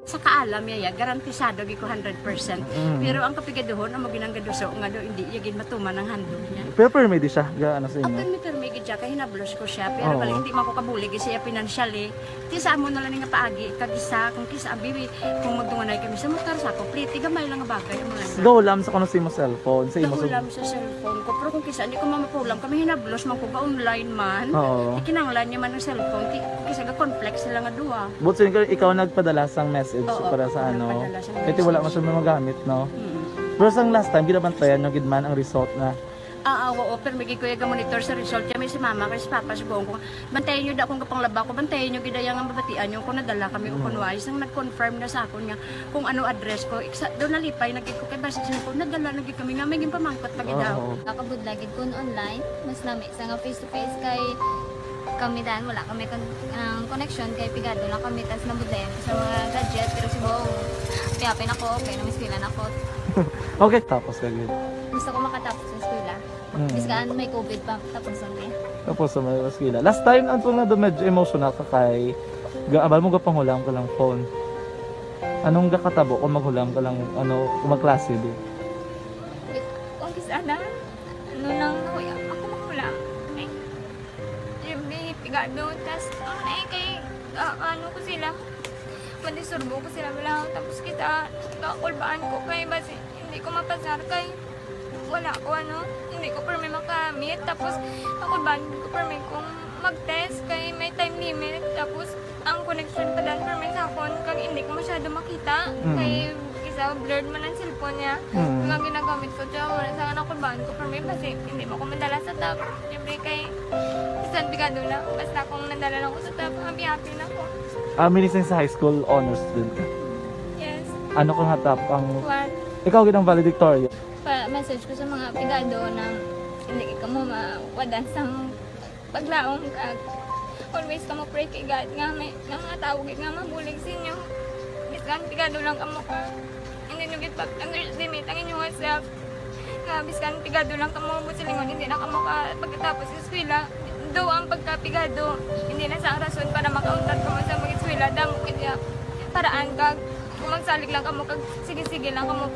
Sa kaalam niya, ya, garantisado gid ko hundred percent. Mm. Pero ang kapigaduhon, amo gid ang gaduso nga daw hindi iya gid matuman ang handog niya. Pero permi di siya, ga, ano sa inyo? Ang permi, permi gid siya, kay hinablos ko siya. Pero Oo. balik, hindi man ko kabulig siya financially. Ti sa amo na lang nga paagi, kag isa, kung kisa, abi, kung magdunganay kami sa motor, sa complete, gamay lang nga bagay, amo lang. Gahulam sa kuno sa imo cellphone, sa imo Gahulam sa cellphone ko, pero kung kisa, hindi ko mamapulam, kami hinablos man ko, ga-online man. Oo. Ikinanglan niya man ang cellphone, ti, kisa ga-conflict sila nga duha. But so, ikaw, ikaw nagpadala sang message Oo, para sa ako ano? nagpadala sang Kaya ti wala man message. siya magamit, no? Mm. Pero sang last time, ginabantayan nyo gid man ang result na. Ah, ah, oo, pero may gid ko yung monitor sa result. Kaya may si mama, kay si papa, si buong ko, bantayan nyo da kung kapanglaba ko, bantayan nyo gid ang mabatian nyo kung nadala kami o Mm. kung wais. Nang nag-confirm na sa akon nga kung ano address ko, iksa, doon nalipay na gid ko, kay basi siya ko, nadala na gid kami nga, may ginpamangkot pa gid Oo. ako. Nakabudla gid kun online, mas nami sa nga face to face kay kami dan, wala kami kon-, ang connection kay pigado lang kami, tas nabudlayan ko sa mga gadget, pero si Bong, piyapin ako, okay na, may eskwela na ako. Okay, tapos ka gid. Gusto ko makatapos sa eskwela. Mm. Bis kaan may covid pa, tapos ang eh. Tapos sa may eskwela. Last time, ang tunga doon, medyo emotional ka kay, ga-, abal mo, gapanghulam ka lang phone. Anong gakatabo kung maghulam ka lang, ano, kung magklase, di? Kung kis-a na, ano nang nahuya, ako mahulam. Ay, siyempre, pigado, tas, ano na eh, kay, ah, ano ko sila, madisturbo ko sila, wala, tapos kita, kakulbaan ko kay, basi, hindi ko mapasar kay, wala ko, ano, hindi ko permi makamit, tapos, kakulbaan ko permi kung Mag-test kay may time limit, tapos ang connection pa dan permi sa akon, kag hindi ko masyado makita, Mm. kay isa blurred man ang cellphone niya. Mm. Kag ang ginagamit ko, tiyo, wala sa anak ko, baon ko permi, basi hindi mo ko madala sa top. Siyempre kay, bisan pigado na, basta kung nadala lang ko sa top, happy-happy na ko. Ah, minising sa high school, honor student ka? Yes. Ano ka nga top ang One. Ikaw gid ang valedictorian? Pa-message ko sa mga pigado na hindi ka mo mawadan sa paglaom, kag always kamo pray kay God nga may, nga mga tawo gid nga mabulig sa inyo. Bisan pigado lang kamo, kag hindi nyo gid pag-underestimate ang inyong self. Nga bisan pigado lang kamo, buot silingon, hindi na kamo ka pagkatapos sa eskwela. Though ang pagkapigado, hindi na sa rason para makauntat kamo sa mag-eskwela. Damo gid nga paraan, kag kung magsalig lang kamo, kag sige-sige lang kamo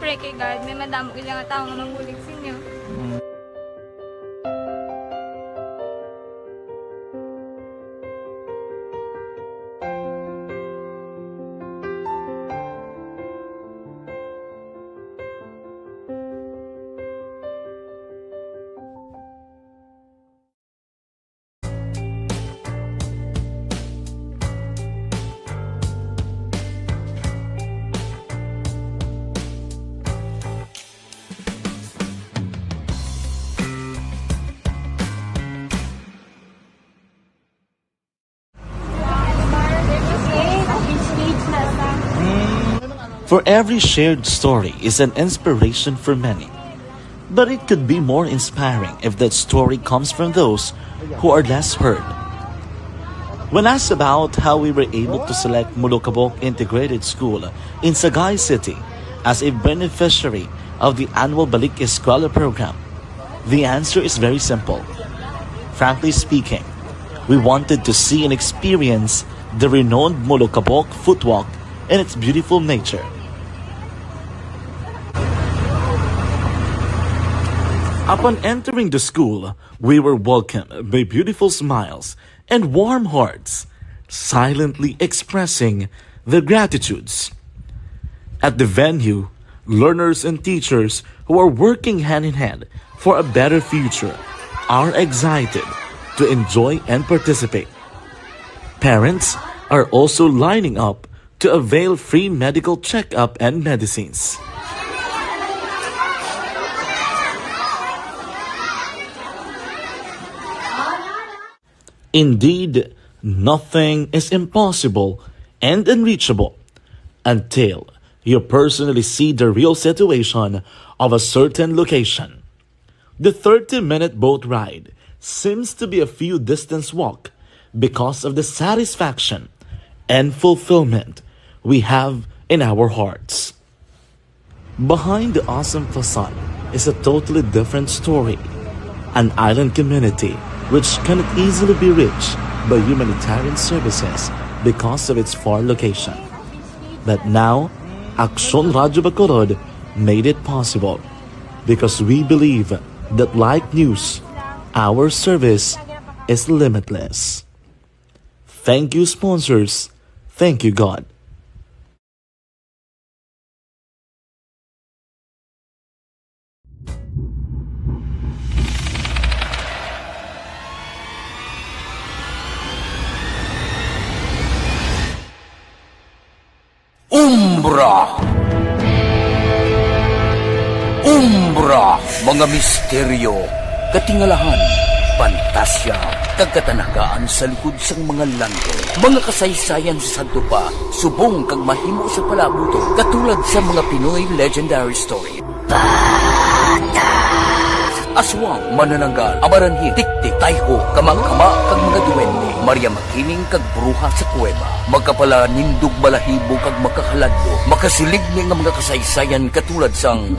pray kay God, may madamo gid nga tawo nga mabulig sa inyo. Mm. For every shared story is an inspiration for many. But it could be more inspiring if that story comes from those who are less heard. When asked about how we were able to select Molokabok Integrated School in Sagay City as a beneficiary of the annual Balik Eskwela program, the answer is very simple. Frankly speaking, we wanted to see and experience the renowned Molokabok Footwalk and its beautiful nature. Upon entering the school, we were welcomed by beautiful smiles and warm hearts, silently expressing their gratitudes. At the venue, learners and teachers who are working hand in hand for a better future are excited to enjoy and participate. Parents are also lining up to avail free medical checkup and medicines. Indeed, nothing is impossible and unreachable until you personally see the real situation of a certain location. The thirty-minute boat ride seems to be a few distance walk because of the satisfaction and fulfillment we have in our hearts. Behind the awesome facade is a totally different story. An island community which cannot easily be reached by humanitarian services because of its far location. But now, Aksyon Radyo Bacolod made it possible because we believe that, like news, our service is limitless. Thank you, sponsors. Thank you, God. Umbra. Umbra, mga misteryo, katingalahan, pantasya, kag katanagaan sa likod sang mga langgol. Mga kasaysayan sa sadto pa, subong kag mahimo sa palaabuton, katulad sa mga Pinoy legendary story. Aswang, manananggal, amaranhit, tiktik, tayho, kamangkama, kag mga duwende, Maria Makiling, kag bruha sa kuweba. Magkapalanindog balahibo kag makahaladlok, makasiligni nga mga kasaysayan katulad sang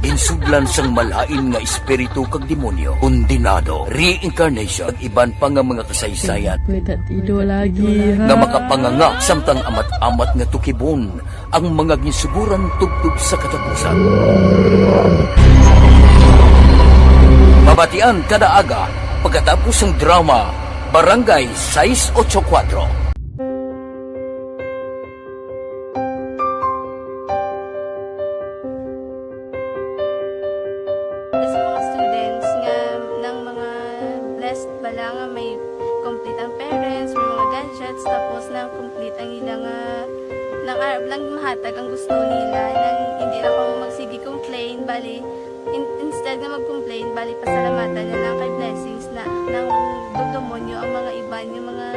ginsudlan sang malain nga espiritu kag demonyo, kondenado, reincarnation, kag iban pa nga mga kasaysayan May tatido lagi, ha? nga makapanganga samtang amat-amat nga tukibon ang mga ginsuguran tubtob sa katapusan. Mabatian kada aga pagkatapos sang drama Barangay Sais Ocho Kuatro. Sa mga students nga, nang mga blessed bala nga Ang ila nga nang arap lang mahatag ang gusto nila, nang hindi lang ko magsige complain, bali, in-, instead nga mag-complain, bali, pasalamatan na lang kay blessings na, nang dumdumonyo ang mga iban, yung mga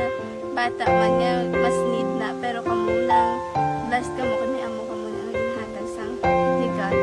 bata man nga mas need na, pero kamo lang, blessed kamo kay may amo kamo na nga ginhatag sang ni God.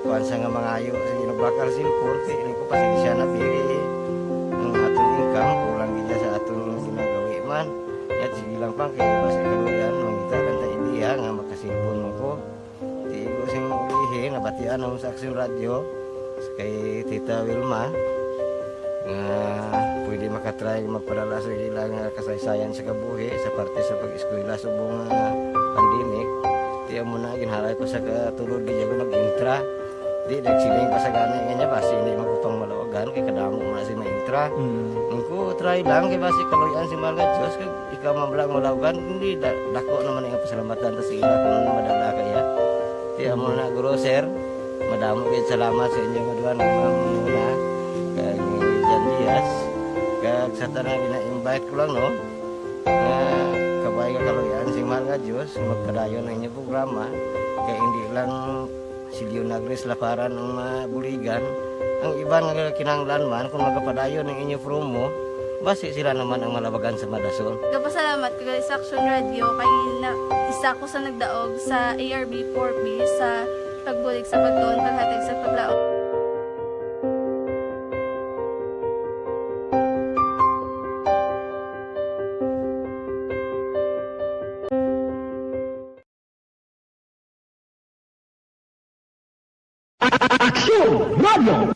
Kuan sa nga mangayo, sige, nagbakal cellphone, kay ini ko, pasensya na, biri. Ang aton income, kulang gid sa aton ginagawi man. Yat, sige lang pa, kay basi kaluyan, mangita lang ta ideya nga makasilpon man ko. Tigo sing ulihi, nabatian ako sa Aksyon Radyo, kay Tita Wilma, nga pwede makatry magpadala sa ila nga kasaysayan sa kabuhi sa parte sa pag-eskwela subong nga pandemic. Ti amo na, ginhalay ko sa katulod, gid ako nag-intra. Di, nagsiling pa sa gani nga niya, basi hindi man ko pang malawagan, kay kadamo man si maintra. Mm. Ang ko, try lang, kay basi kaluyan si mahal nga Diyos, kag ikaw man lang malawagan, hindi, da-, dako naman ang pasalamatan ta sa ila kung madala kaya. Ti amo na, guro, sir, madamo gid salamat sa inyo nga duha nga mga muna, kag ni Jan Diaz, kag sa tanan gina-invite ko lang, no, nga kabay nga kaluyan sing mahal nga Diyos, magpadayon ang inyong programa, kay hindi lang si Leonagris Laparan ang mabuligan. Ang iban nga kinahanglan man, kung magapadayon ang inyo promo, basi sila naman ang malabagan sa madason. Gapasalamat ko gali sa Aksyon Radyo kay na, isa ko sa nagdaog sa A R B four B sa pagbulig sa pagtuon, paghatag sa paglaom. Aksyon Radio!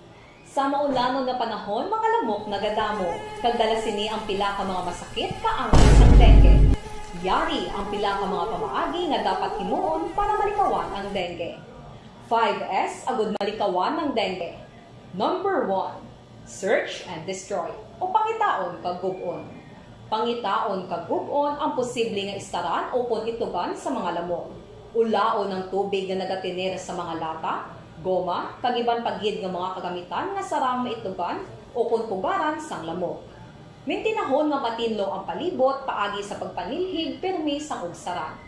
Sa maulanon nga panahon, mga lamok nagadamo, kag dala sini ang pila ka mga masakit kaangay sang dengue. Yari ang pila ka mga pamaagi nga dapat himuon para malikawan ang dengue. Five S agud malikawan ang dengue. Number one, search and destroy, o pangitaon kag gub-on. Pangitaon kag gub-on ang posible nga istaran ukon itugan sa mga lamok. Ulaon ang tubig nga nagatener sa mga lata, goma, kag iban pa gid nga mga kagamitan nga sarang maitugan ukon pugaran sang lamok. Mintinahon nga matinlo ang palibot paagi sa pagpanilhig pirmi sang ugsaran.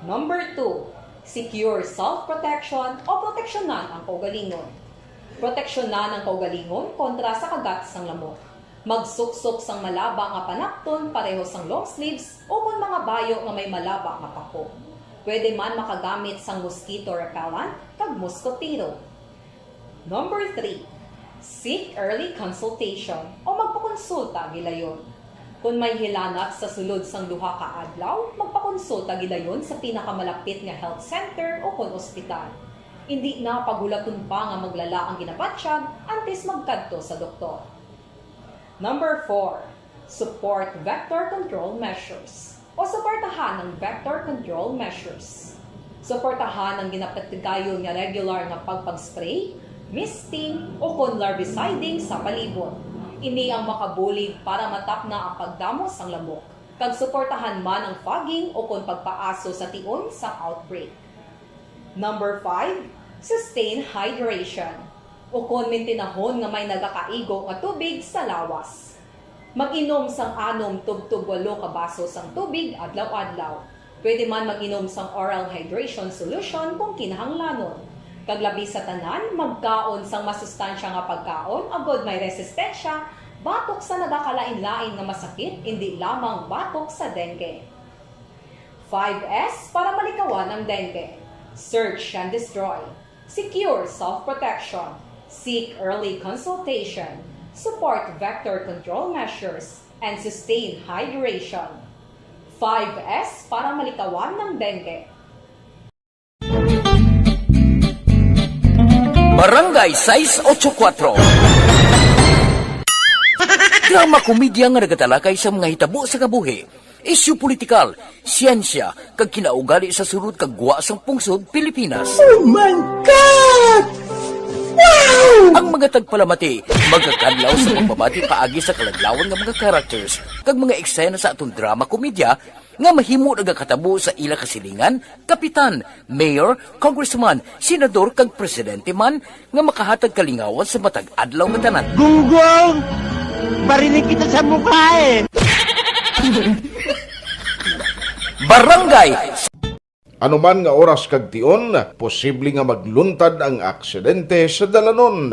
Number two, secure self-protection o proteksyonan ang kaugalingon. Proteksyonan ang kaugalingon kontra sa kagat sang lamok. Magsuksok sang malaba nga panapton pareho sang long sleeves ukon mga bayo nga may malaba nga pako. Pwede man makagamit sang mosquito repellent kag moskotero. Number three, seek early consultation o magpakonsulta gilayon. Kon may hilanat sa sulod sang duha ka adlaw, magpakonsulta gilayon sa pinakamalapit nga health center ukon ospital. Indi na paghulaton pa nga maglala ang ginabatyag antes magkadto sa doktor. Number four, support vector control measures o suportahan ang vector control measures. Suportahan ang ginapatigayon nga regular nga pagpag-spray, misting, ukon larviciding sa palibot. Ini ang makabulig para matapna ang pagdamo sang lamok, kag suportahan man ang fogging ukon pagpaaso sa tion sang outbreak. Number five, sustain hydration, ukon mintinahon nga may nagakaigo nga tubig sa lawas. Mag-inom sang anom tubtob walo ka baso sang tubig adlaw-adlaw. Pwede man mag-inom sang oral hydration solution kung kinahanglanon. Kag labi sa tanan, magkaon sang masustansya nga pagkaon agod may resistensya batok sa nagakalain-lain nga masakit, indi lamang batok sa dengue. Five S para malikawan ang dengue. Search and destroy. Secure self-protection. Seek early consultation. Support vector control measures. And sustain hydration. Five S para malikawan ng dengue. Barangay sais ocho kuwatro. Drama komedya nga nagatalakay sa mga hitabo sa kabuhi, isyu politikal, siyensya, kag kinaugali sa sulod kag gwa sang pungsod Pilipinas. Oh my God! Wow! Ang mga tagpalamati magakadlaw sa pagpamati paagi sa kaladlawan nga mga characters kag mga eksena sa aton drama komedya nga mahimo nagakatabo sa ila kasilingan, kapitan, mayor, congressman, senador, kag presidente man nga makahatag kalingawan sa matag adlaw nga tanan. Gunggong! Barinig kita sa mukha eh! Barangay Anuman nga oras kag tion, posible nga magluntad ang aksidente sa dalanon.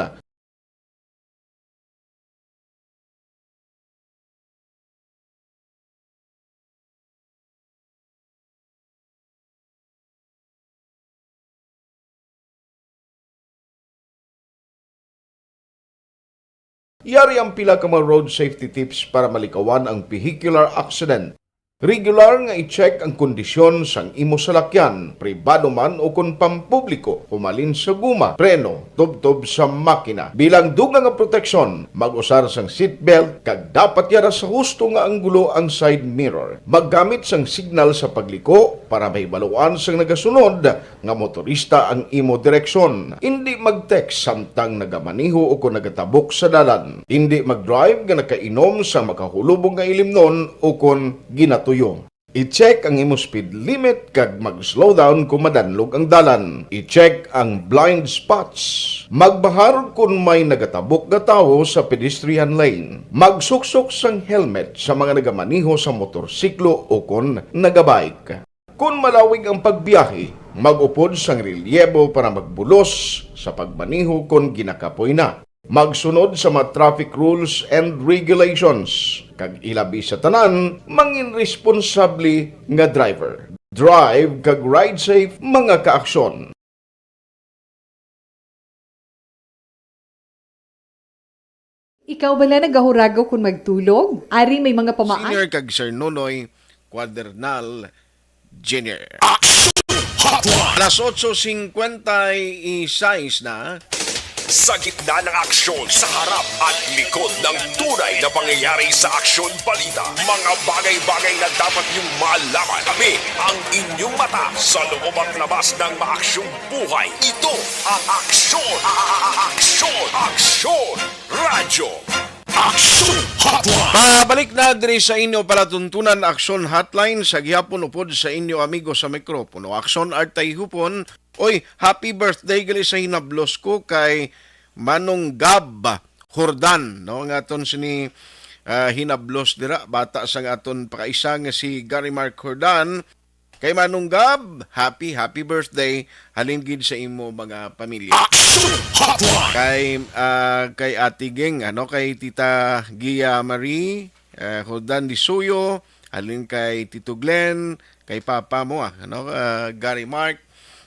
Yari ang pila ka mga road safety tips para malikawan ang vehicular accident. Regular nga i-check ang kondisyon sang imo salakyan, pribado man o kon pampubliko, humalin sa guma, preno, tubtob sa makina. Bilang dugang nga proteksyon, mag-usar sang seatbelt kag dapat yara sa husto nga anggulo ang side mirror. Maggamit sang signal sa pagliko para mahibaluan sang nagasunod nga motorista ang imo direksyon. Indi mag-text samtang nagamaneho o kon nagatabok sa dalan. Indi mag-drive nga nakainom sang makahulubong nga ilimnon o kon ginatuyo. I-check ang imo speed limit kag mag-slow down kon madanlog ang dalan. I-check ang blind spots. Magbahar kon may nagatabok nga tawo sa pedestrian lane. Magsuksok sang helmet sa mga nagamaneho sa motorsiklo o kon nagabike. Kon malawig ang pagbiyahe, mag-upod sang relyebo para magbulos sa pagmaneho kon ginakapoy na. Magsunod sa mga traffic rules and regulations, kag ilabi sa tanan, mangin responsable nga driver. Drive kag ride safe, mga kaaksyon. Ikaw bala nagahuragaw kon magtulog? Ari may mga pamaan. Senior kag Sir Nonoy Cuadernal Junior Action Hotline. Alas otso singkwenta y seis na. Sa gitna ng aksyon, sa harap at likod ng tunay na pangyayari sa Aksyon Balita, mga bagay-bagay na dapat niyong malaman. Kami ang inyong mata sa loob at labas ng maaksyong buhay. Ito ang Aksyon, a-, a-, a-, Aksyon, Aksyon Radyo. Action Hotline. Pabalik na diri sa inyo palatuntunan, Action Hotline, sa gihapon upod sa inyo amigo sa mikropono, Action Artay Hupon. Oy, happy birthday gali sa hinablos ko kay Manong Gab Jordan, no, nga aton sini, ah, hinablos dira, bata sang aton pakaisa nga si Gary Mark Jordan. Kay Manong Gab, happy, happy birthday. Halin gid sa imo mga pamilya. Action Hotline. Kay, ah, kay Ate Geng, ano, kay Tita Gia Marie, eh, Jordan Disuyo, halin kay Tito Glenn, kay Papa mo, ah, ano, ah, Gary Mark,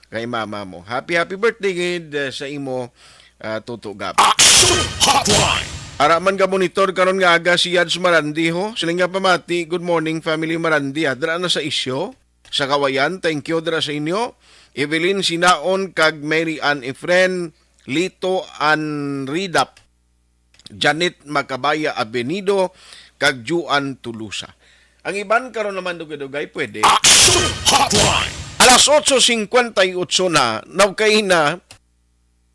kay Mama mo. Happy, happy birthday gid, eh, sa imo, ah, Toto Gab. Action Hotline. Ara man ga monitor karon nga aga si Yads Marandi, ho. Siling nga pamati, "Good morning, family Marandi." Ah, dira na sa isyo. Sa Kawayan, thank you dira sa inyo. Evelyn Sinaon kag Mary Ann Efren, Lito Anridap, Janet Macabaya Avenido, kag Juan Tulusa. Ang iban karon naman dugay-dugay pwede. Action Hotline. Alas otso singkwenta y otso na, naukay na,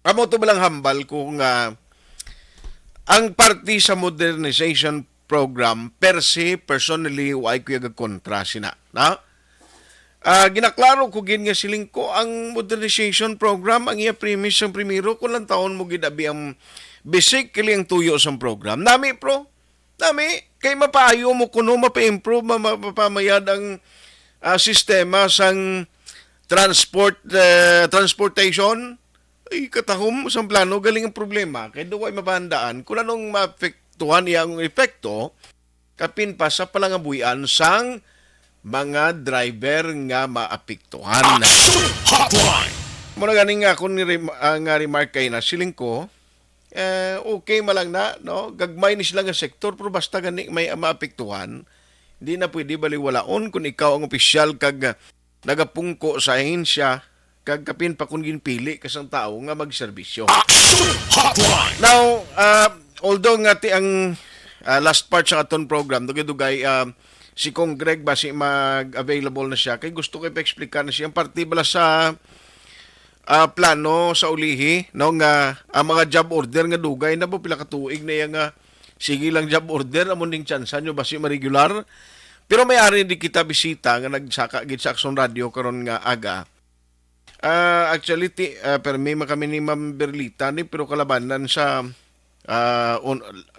amo to balang hambal ko nga ang parte sa modernization program, per se, personally, wa ay kuya gagkontra sina, na? Ah, ginaklaro ko gid nga siling ko ang modernization program, ang iya premise sang primero, kung lang taon mo gid abi ang basically ang tuyo sang program. Nami, pro? Nami, kay mapaayo mo kuno, mapa-improve, ma-, ma-, mapamayad ang, ah, sistema sang transport, eh, transportation. Ay, katahom sang plano, galing ang problema. Kay daw ay mabahandaan kung anong maapektuhan iya ang epekto, kapin pa sa palangabuhian sang mga driver nga maapektuhan. Action Hotline! Mao na gani nga akon ni rem-, ah, nga remark kay na siling ko, eh, okay man lang na, no? Gagmay ni sila nga sektor, pero basta gani may maapektuhan, Di na pwede baliwalaon kung ikaw ang opisyal kag, ah, nagapungko sa ahensya kag kapin pa kung ginpili ka sang tawo nga magserbisyo. Action Hotline! Now, ah, although nga ti ang, ah, last part sa aton program, dugay-dugay, ah, si Cong Greg basi mag-available na siya, kay gusto ko ipa-explicar na siya ang parte bala sa, ah, plano sa ulihi, no, nga ang mga job order nga dugay na po, pila ka tuig na iya nga sige lang job order, amo ning tsansa nyo basi ma-regular. Pero may ari di kita bisita nga nagsaka gid sa Action Radio karon nga aga. Ah, actually, ti, ah, permi man kami ni Ma'am Berlita ni, pero kalabanan sa, ah, on,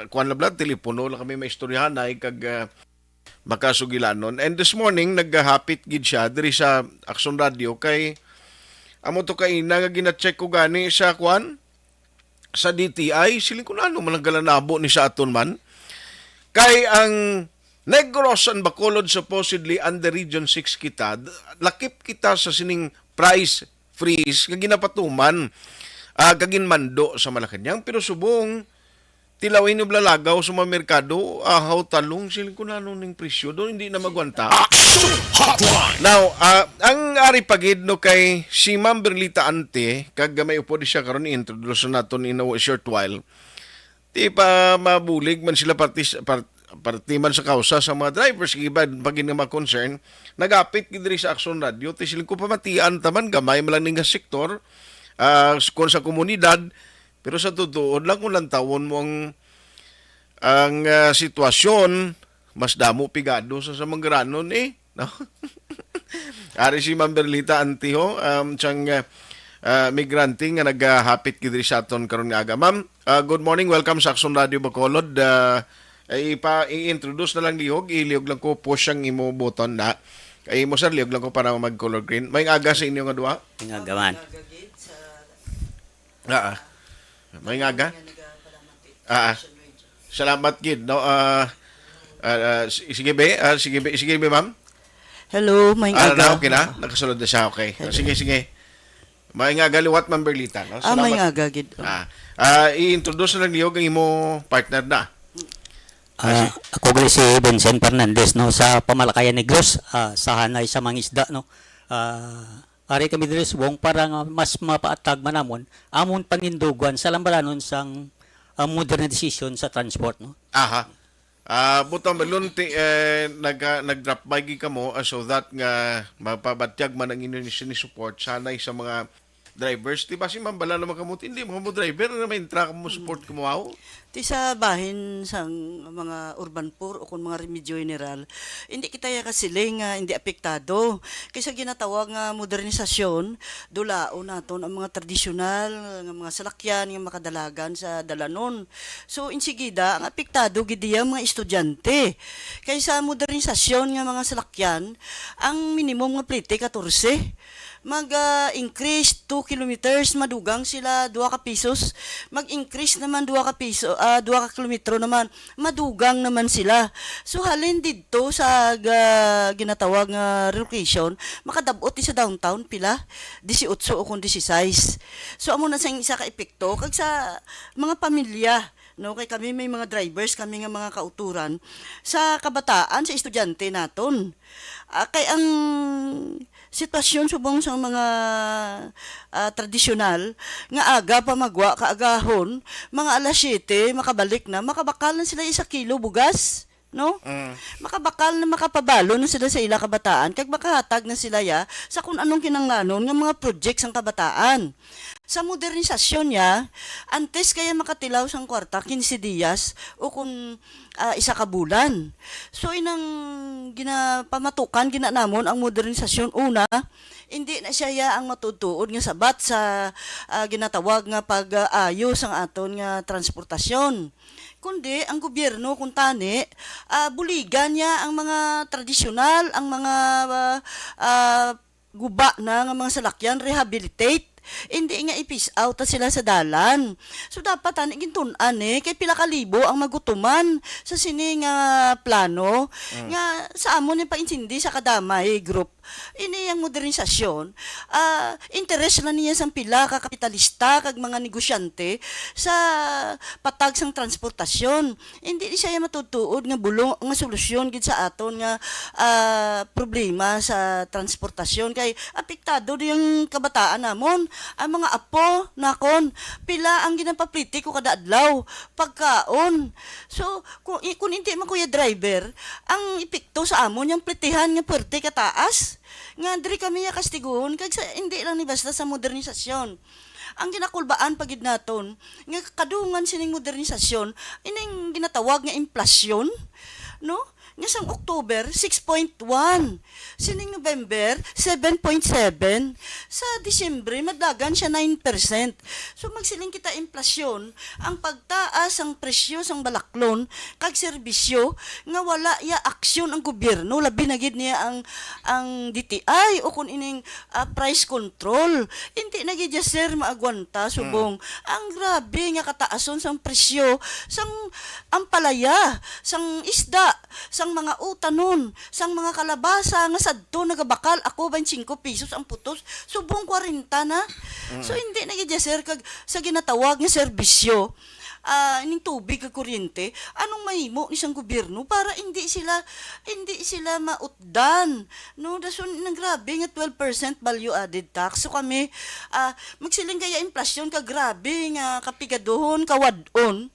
kuwan lang bala, telepono lang kami maistoryahanay kag, ah, makasugilanon. And this morning, naghahapit gid siya diri sa Action Radio kay amo to kaina nga gina-check ko gani sa kuwan, sa D T I, siling ko, "Ano man ang galanabo ni sa aton man?" Kay ang Negros and Bacolod supposedly under Region six kita, d-, lakip kita sa sining price freeze nga ginapatuman, ah, kag ginmando sa Malacañang, pero subong tilawin yung lalagaw sa mga merkado, ahaw, talong, siling ko, "Ano ning presyo do, hindi na magwanta." Action Hotline! Now, ah, ang ari pa gid, no, kay si Ma'am Berlita Ante, kag may upod siya karon, i-introduce naton in a short while. Di pa mabulig man sila parti, par-, parti man sa kausa sa mga drivers, iba pa gid nga mga concern, nagapit gid diri sa Action Radio, ti siling ko pamatian taman, gamay man lang ni nga sektor, ah, s-, kon sa komunidad, pero sa tutuod lang, kung lantawon mo ang, ang, ah, sitwasyon, mas damo pigado sa, sa manggaranon, eh, no? Ari si Ma'am Berlita Antiho, um, siyang, ah, ah, migrante nga nagahapit gid diri sa aton karon nga aga. Ma'am, ah, good morning. Welcome sa Action Radio Bacolod. Ah, eh, ipa-, i-introduce na lang lihog. Ilihog lang ko, push ang imo button na. Kay imo, sir, lihog lang ko para mag-color green. May aga sa inyo nga duha. Ang aga man. Ah, ah. May aga? Ah, ah. Salamat gid, no? Ah, ah, ah, s-, sige, be. Ah, sige, be. Sige, be, ma'am. Hello, maayong Ah, aga. na, okay na? Nakasulod na siya, okay. Hello. Sige, sige. Maayong aga liwat, Ma'am Berlita, no? Ah, maayong Salamat. aga gid. Ah, ah, i-introduce na lang niyo ang imo partner na. Ah, Ah, si ako gali si Vincent Fernandez, no, sa Pamalakayan Negros, ah, sa hanay sa mga isda, no. Ah, ari kami diri subong para nga mas mapaatag man namon amon pangindugan sa lambalanon sang, ah, modernization sa transport, no. Aha. Ah, butang balon ti, eh, nag-, ah, nag-drop by gid kamo, ah, so that nga mapabatyag man ang inyo ni, ni support, sanay sa mga drivers. Di ba si Ma'am, bala naman kamo, hindi mo kamo driver na may intra kamo support kamo, aw? Ti sa bahin sang mga urban poor o kung mga Remedyo General, hindi kita ya kasiling nga hindi apektado. Kay sa ginatawag nga modernisasyon, dulaon naton ang mga tradisyonal nga mga salakyan nga makadalagan sa dalanon. So, insigida, ang apektado gid diya ang mga estudyante. Kay sa modernisasyon nga mga salakyan, ang minimum nga plete, katorse. Mag, ah, increase two kilometers, madugang sila, duha ka pisos. Mag-increase naman, duha ka piso, ah, duha ka kilometro naman, madugang naman sila. So, halin didto sa ga-, ginatawag nga relocation, makadab-ot di sa downtown, pila? Disiotso o kung disisais. So, amo na sang isa ka epekto. Kag sa mga pamilya, no, kay kami may mga drivers, kami nga mga kauturan, sa kabataan, sa estudyante naton. Ah, kay ang sitwasyon subong sa mga, ah, tradisyonal, nga aga pa magwa, kaagahon, mga alas siyete, makabalik na, makabakal na sila isa kilo bugas, no? Mm. Makabakal na, makapabalo na sila sa ila kabataan, kag makahatag na sila ya sa kung anong kinanglanon nga mga project sang kabataan. Sa modernisasyon niya, antes kaya makatilaw sang kwarta, quince dias o kun, ah, isa ka bulan. So, inang ginapamatukan gina namon ang modernisasyon. Una, hindi na siya ya ang matuod-tuod nga sabat sa, ah, ginatawag nga pag-ayo sang aton nga transportasyon. Kundi ang gobyerno, kung tani, ah, buligan niya ang mga tradisyonal, ang mga, ah, ah, guba na nga mga salakyan, rehabilitate. Hindi nga i-phase out ta sila sa dalan. So, dapat ani gintun-an, eh, kay pila ka libo ang magutuman sa sini nga plano. Mm. Nga sa amon ni pag-intindi sa Kadamay Group, ini ang modernisasyon, ah, interes lang niya sang pila ka kapitalista kag mga negosyante sa patag sang transportasyon. Hindi ni siya matutuod nga bulong, nga solusyon gid sa aton nga, ah, problema sa transportasyon, kay apektado di ang kabataan namon, ang mga apo nakon. Pila ang ginapapliti ko kada adlaw? Pagkaon. So, kung, kung hindi man, kuya driver, ang epekto sa amon yung plitihan nga puwerte kataas, nga diri kami ya kastiguhon, kag sa, hindi lang ni basta sa modernisasyon. Ang ginakulbaan pa gid naton nga kadungan sining modernisasyon, ining ginatawag nga inflasyon, no? Nga sang October, six point one. Sining November, seven point seven. Sa Disyembre, madlagan siya nine percent. So, magsiling kita inflasyon, ang pagtaas ang presyo sang balaklon kag serbisyo nga wala ya aksyon ang gobyerno, labi na gid niya ang, ang D T I o kung ining, ah, price control. Hindi na gid ya, sir, maagwanta, subong ang grabe nga kataason sang presyo sang ampalaya, sang isda, sang mga utanon, sang mga kalabasa nga sadto nagabakal ako twenty-five pesos ang putos, subong kwarenta na. So, hindi na gid ya, sir, kag sa ginatawag nga serbisyo, ah, ning tubig kag kuryente, anong mahimo ni sang gobyerno para hindi sila, hindi sila mautdan, no? Dason, nang grabe nga twelve percent value added tax. So, kami, ah, magsiling kaya inflasyon ka grabe nga kapigaduhon, kawad-on.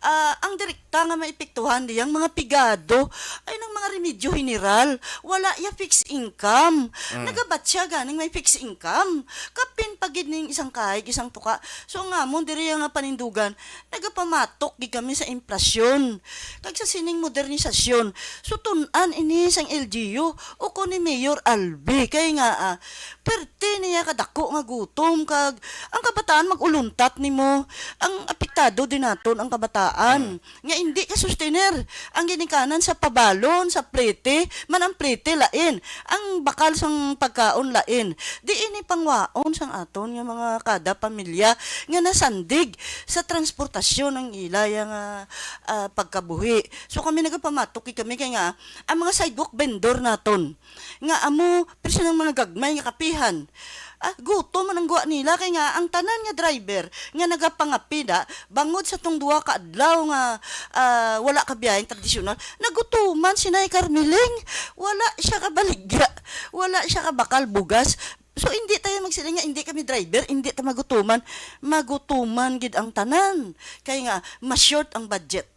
Ah, ang direkta nga maepektuhan diyang mga pigado ay nang mga remedyo general. Wala ya fixed income. Mm. Nagabat siya ganing may fixed income. Kapin pa gid ning isang kahig, isang tuka. So, ang amon diri nga panindugan, nagapamatok gid kami sa inflasyon kag sa sining modernisasyon. So, tun-an ini sang L G U o ko ni Mayor Albi. Kay nga, ah, perte niya kadako nga gutom kag ang kabataan mag-uluntat nimo. Ang apektado din naton ang kabataan. Mm. Nga hindi ka sustener ang ginikanan sa pabalon, sa plete, man ang plete lain, ang bakal sang pagkaon lain. Di ini pangwaon sang aton nga mga kada pamilya nga nasandig sa transportasyon ang ilaya nga, ah, pagkabuhi. So kami nagapamatok kay kami kay nga ang mga sidewalk vendor naton nga amo, pero silang mga gagmay nga kapihan. Ah, gutom man ang guwa nila, kay nga ang tanan nga driver nga nagapangapida bangod sa tong duha ka adlaw nga, ah, wala ka biyaheng tradisyonal, nagutuman si Nay Carmeling. Wala siya kabaligya, wala siya kabakal bugas. So, hindi tayo magsiling nga hindi kami driver, hindi ta magutuman. Magutuman gid ang tanan. Kay nga, ma-short ang budget.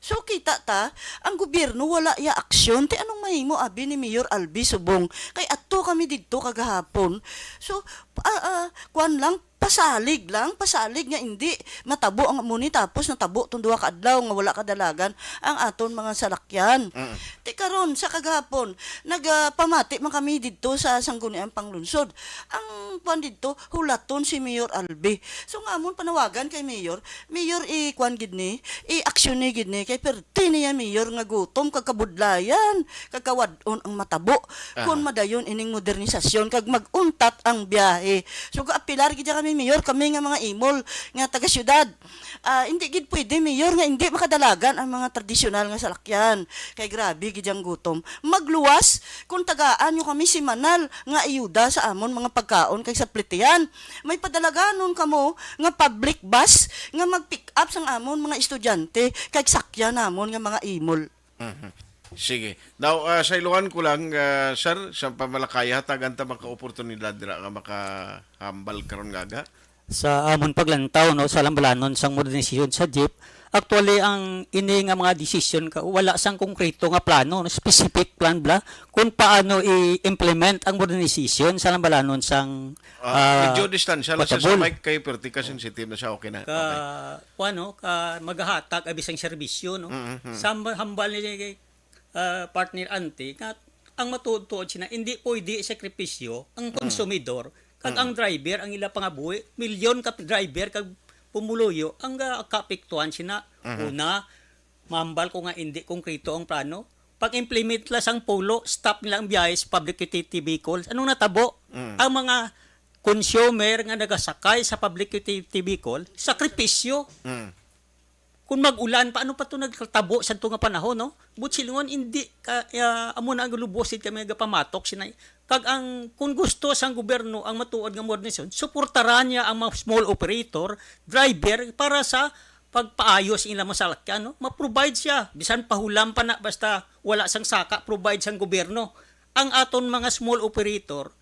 So, kita ta, ang gobyerno wala ya aksyon. Ti anong mahimo, abi ni Mayor Albi subong? Kay ato kami didto kagahapon. So, ah, ah, kuwan lang, pasalig lang, pasalig nga hindi matabo ang amo ni, tapos natabo tong duha ka adlaw nga wala kadalagan ang aton mga salakyan. Mm. Ti karon, sa kagahapon, nagapamati man kami didto sa Sangguniang Panglungsod. Ang kuwan didto, hulaton si Mayor Albi. So, nga amon panawagan kay Mayor, Mayor, i-kuwan gid ni, i-aksyon ni gid ni, kay perti niya, Mayor, nga gutom kag kabudlayan, kag kawad-on ang matabo, Aha. kun madayon ining modernisasyon, kag mag-untat ang biyahe. So, gaapilar gid kami, Mayor, kami nga mga imol, nga taga-syudad. Ah, hindi gid pwede, Mayor, nga hindi makadalagan ang mga tradisyonal nga salakyan. Kay grabe gid ang gutom. Magluwas kung tagaan nyo kami simanal nga ayuda sa amon mga pagkaon kag sa plitihan. May padalaganon kamo nga public bus nga mag-pick up sang amon mga estudyante kag sakyan namon nga mga imol. Mhm. Sige. Now, ah, saylohan ko lang, ah, sir, sa pamalakaya, hatagan ta man ka oportunidad dira nga makahambal karon nga aga. Sa amon paglantaw, no, sa lambalanon sang modernisasyon sa jeep, actually, ang ini nga mga desisyon ka, wala sang konkreto nga plano, no, specific plan bala, kung paano i-implement ang modernisasyon sa lambalanon sang, Ah, ah, medyo distansya lang sa, sa Patabol. Mic kay perti ka sensitive na siya, okay na. Ka, Okay. kuwan, no, ka magahatag abi sang serbisyo, no? Mm, mm. Sa hambal ni, ah, partner Ante, nga ang matuod-tuod sina, hindi pwede sakripisyo ang Mm. konsumidor kag Mm. ang driver ang ila pangabuhi. Milyon ka driver kag pumuluyo ang, ah, kaapektuhan sina. Mhm. Una, mambal ko nga hindi konkreto ang plano. Pag-implement la sang pulo, stop nila ang biyahe sa public utility vehicles. Anong natabo? Mm. Ang mga consumer nga nagasakay sa public utility vehicle, sakripisyo. Mm. Kung mag-ulan pa, ano pa to nagkatabo sa to nga panahon, no? Buot silingon, hindi ka, ah, amo na ang lubos gid kami nagapamatok sinay. Kag ang, kung gusto sang gobyerno ang matuod nga modernisasyon, suportaran niya ang mga small operator, driver, para sa pagpaayo sa ilang mga salakyan, no? Ma-provide siya, bisan pahulam pa na, basta wala sang saka, provide sang gobyerno. Ang aton mga small operator,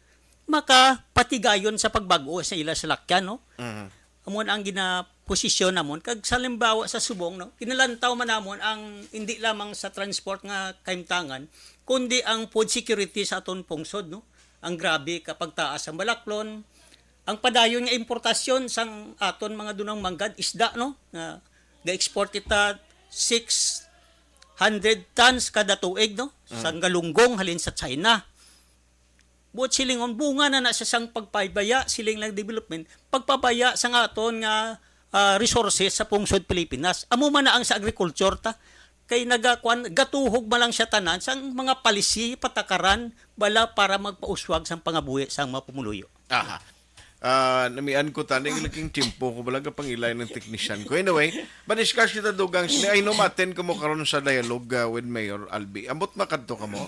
makapatigayon sa pagbag-o sa ila salakyan, no? Mhm. Amo na ang ginaposisyon namon. Kag sa halimbawa sa subong, no, ginalantaw man namon ang hindi lamang sa transport nga kahimtangan, kundi ang food security sa aton pungsod, no? Ang grabe ka pagtaas ang balaklon, ang padayon nga importasyon sang aton mga dunang manggad isda, no, nga ga-export kita six hundred tons kada tuig, no, Mm. sang galunggong halin sa China. Buot silingon, bunga na na sa sang pagpabaya, siling lang development, pagpabaya sang aton nga, ah, resources sa pungsod Pilipinas. Amo man na ang sa agriculture ta, kay nagakuan, gatuhog man lang siya tanan sang mga palisi, patakaran, bala para magpauswag sang pangabuhi sang mga pumuluyo. Aha. Ah, namian ko tani, laking tiyempo ko, wala ka pangilay ng teknisyan ko. Anyway, ma-discuss kita dugang sini. I know ma-attend ka mo karon sa dialogue, ah, with Mayor Albi. Ambot makadto ka mo?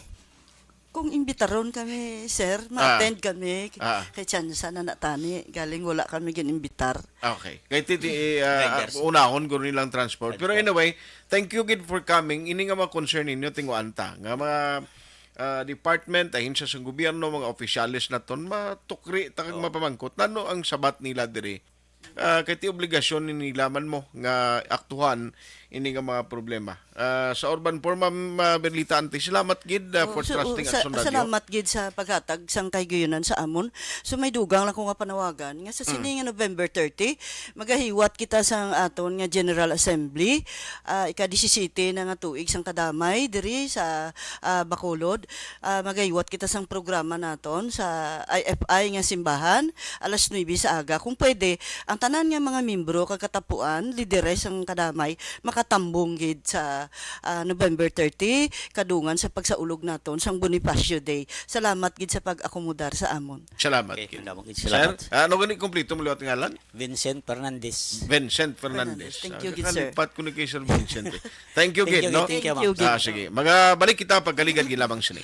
Kung imbitaron kami, sir, Ah. ma-attend kami. Ah. Kay chance na na tani, galing wala kami gin-imbitar. Okay. Kay titi, eh, ah, Riders. Unahon ko nilang transport. Pero Transport. Anyway, thank you gid for coming. Ini nga mga concern ninyo, tinguan ta. Nga mga, ah, department, ahensya sa gobyerno, mga opisyales naton, matukri ta kag Oo. mapamangkot. Nano ang sabat nila diri? Ah, kay ti obligasyon ni nila man mo nga aktuhan ini nga mga problema. Ah, sa urban form, Ma'am, ah, Berlita Anti, salamat gid, ah, Oh, for so, trusting sa, Action Radio. Salamat gid sa paghatag sang kahigayunan sa amon. So, may dugang lang ko nga panawagan nga sa Hmm. sini nga November thirty, magahiwat kita sang aton nga General Assembly, ah, ika-disisiyete na nga tuig sang kadamay diri sa, ah, Bacolod. Ah, magahiwat kita sang programa naton sa I F I nga simbahan, alas nuebe sa aga. Kung pwede, ang tanan nga mga miyembro kag katapuan, lideres sang kadamay, makatambong gid sa, ah, November thirty, kadungan sa pagsaulog naton sang Bonifacio Day. Salamat gid sa pag-akomodar sa amon. Salamat Okay, gid. Salamat gid. Sir, Salamat. Ano gani kompleto mo liwat ngalan? Vincent Fernandez. Vincent Fernandez. Fernandez. Thank you Ah, gid, sir. Nalipat ko ni kay Sir Vincent, eh. Thank you Thank gid, you no? Thank you. Thank you gid. Ah, sige. Magabalik kita pagkaligad gid lamang sini.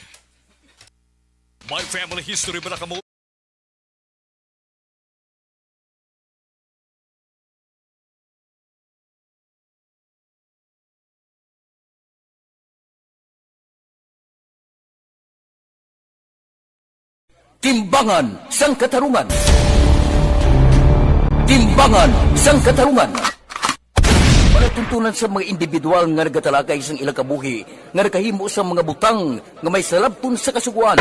My family history ba na kamo? Timbangan sang Katarungan. Timbangan sang Katarungan. Palatuntunan sa mga individual nga nagatalakay sang ilang kabuhi nga nakahimo sang mga butang nga may salabton sa Kasugoan.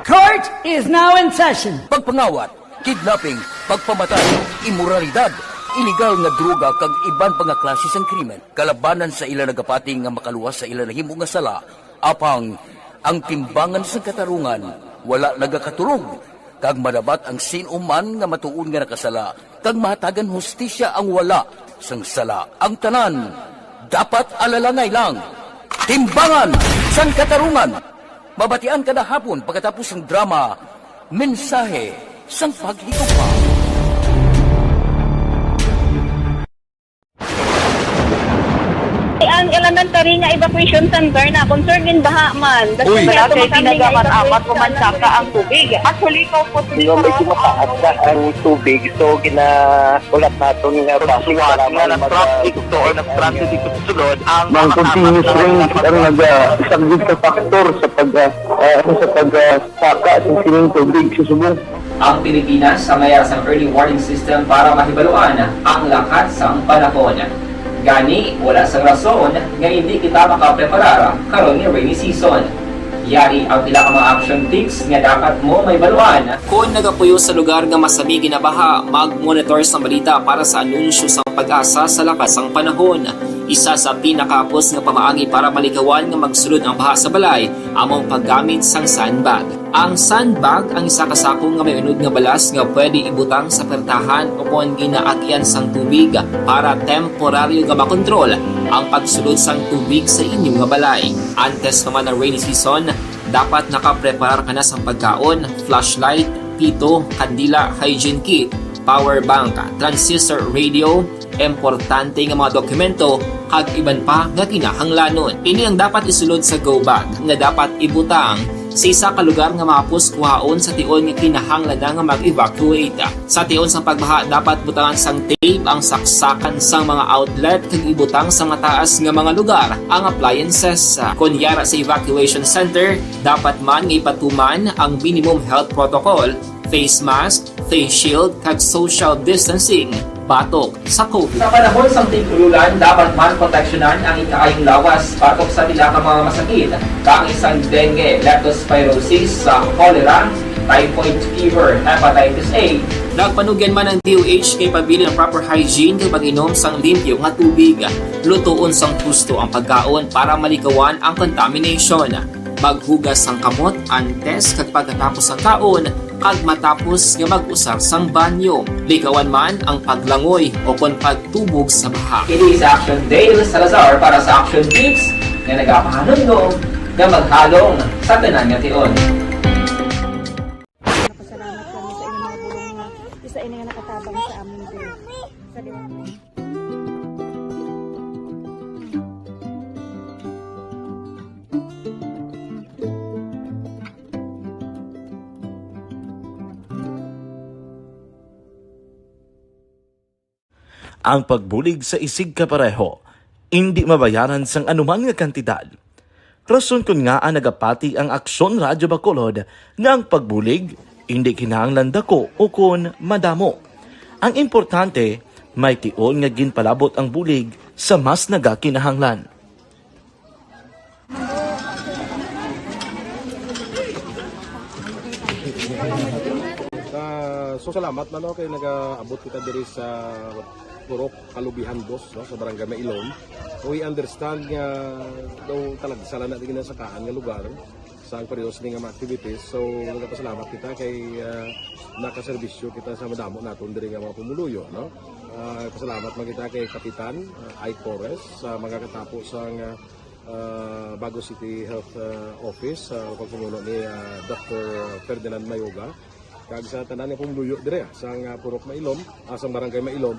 Court is now in session. Pagpangawat, kidnapping, pagpamatay, imoralidad, iligal nga droga kag iban pa nga klase sang krimen. Kalabanan sa ila nagapati nga makaluwas sa ila nahimo nga sala, apang ang timbangan sang katarungan wala nagakatulog, kag madabat ang sin-o man nga matuod nga nakasala, kag mahatagan hustisya ang wala sang sala. Ang tanan dapat alalangay lang. Timbangan sang Katarungan. Mabatian kada hapon pagkatapos sang drama, Mensahe sang Paghigugma. Ang elementary nga evacuation center na concerned in baha man. Uy. Wala kay ginagamit-amat o mansaka ang tubig. Actually, ikaw po, Di ba, medyo mataas na ang tubig, so gina-, ulat naton nga base Pagsuwat para nga may nag-traffic mag-, to or nag-transit dito sa sulod, ang Ang mga continuous kasama rain ang naga-, isang big factor sa pag, ah, ah, sa pag, ah, saka sa sining tubig sa subong. Ang Pilipinas sa mayara sang early warning system para mahibaluan ang lakat sang panahon. Gani, wala sang rason nga indi kita makapreparar karon nga rainy season. Yari ang pila ka mga action tips nga dapat mo mahibaluan. Kon nagapuyo sa lugar nga masami ginabaha, mag-monitor sang balita para sa anunsyo sang PAGASA sa lakat sang panahon. Isa sa pinakahapos nga pamaagi para malikawan nga magsulod ang baha sa balay amo ang paggamit sang sandbag. Ang sandbag ang isa ka sako nga may unod nga balas nga pwede ibutang sa pertahan o kon ginaagyan sang tubig para temporaryo nga makontrol ang pagsulod sang tubig sa inyo nga balay. Antes pa man ang rainy season, dapat nakapreparar ka na sang pagkaon, flashlight, Ito, kandila, hygiene kit, power bank, transistor radio, importante nga mga dokumento, kag iban pa nga kinahanglanon. Ini ang dapat isulod sa go bag nga dapat ibutang sa isa ka lugar nga mahapos kuhaon sa tion nga kinahanglan na nga mag-evacuate. Sa tion sang pagbaha, dapat butangan sang tape ang saksakan sang mga outlet kag ibutang sa mataas nga mga lugar ang appliances. Kon yara sa evacuation center, dapat man nga ipatuman ang minimum health protocol, face mask, face shield, kag social distancing batok sa COVID. Sa panahon sang tig-ululan, dapat man proteksyonan ang ikaayong lawas batok sa pila ka mga masakit, kaangay sang dengue, leptospirosis, sa cholera, typhoid fever, hepatitis A. Nagpanugyan man ang D O H nga ipabilin ang proper hygiene kag pag-inom sang limpyo nga tubig. Lutoon sang husto ang pagkaon para malikawan ang contamination. Maghugas sang kamot antes kag pagkatapos sang kaon, kag matapos nga mag-usar sang banyo. Likawan man ang paglangoy o kon pagtubog sa baha. Kini si Action Dale Salazar para sa Action Tips nga nagapahanumdom nga maghalong sa tanan nga tion. Nagapasalamat kami sa inyong mga bulong nga isa ini nga nakatabang sa amon din. Sa liwanag. Ang pagbulig sa isigkapareho indi mabayaran sang anuman nga kantidad. Rason kon ngaa nagapati ang Aksyon Radyo Bacolod nga ang pagbulig indi kinahanglan daku ukon madamo. Ang importante, may tion nga ginpalabot ang bulig sa mas nagakinahanglan. Ah, so salamat man, no, kay nagaabot kita diri sa Purok Kalubihan Dos, no, sa Barangay Mailom. We understand nga daw talagsa lang na di ginasakaan nga lugar sa ang periodos ni nga mga activities. So nagapasalamat kita kay, ah, nakaserbisyo kita sa madamo naton diri nga mga pumuluyo, no. Ah, pasalamat man kita kay Kapitan, ah, Ike Torres, sa mga katapo sa nga ah, Bago City Health, ah, Office, sa pagpamuno ni, ah, Doctor Ferdinand Mayoga, kag sa tanan nga pumuluyo dire, ah, sang, ah, Purok Mailom, ah, sang Barangay Mailom,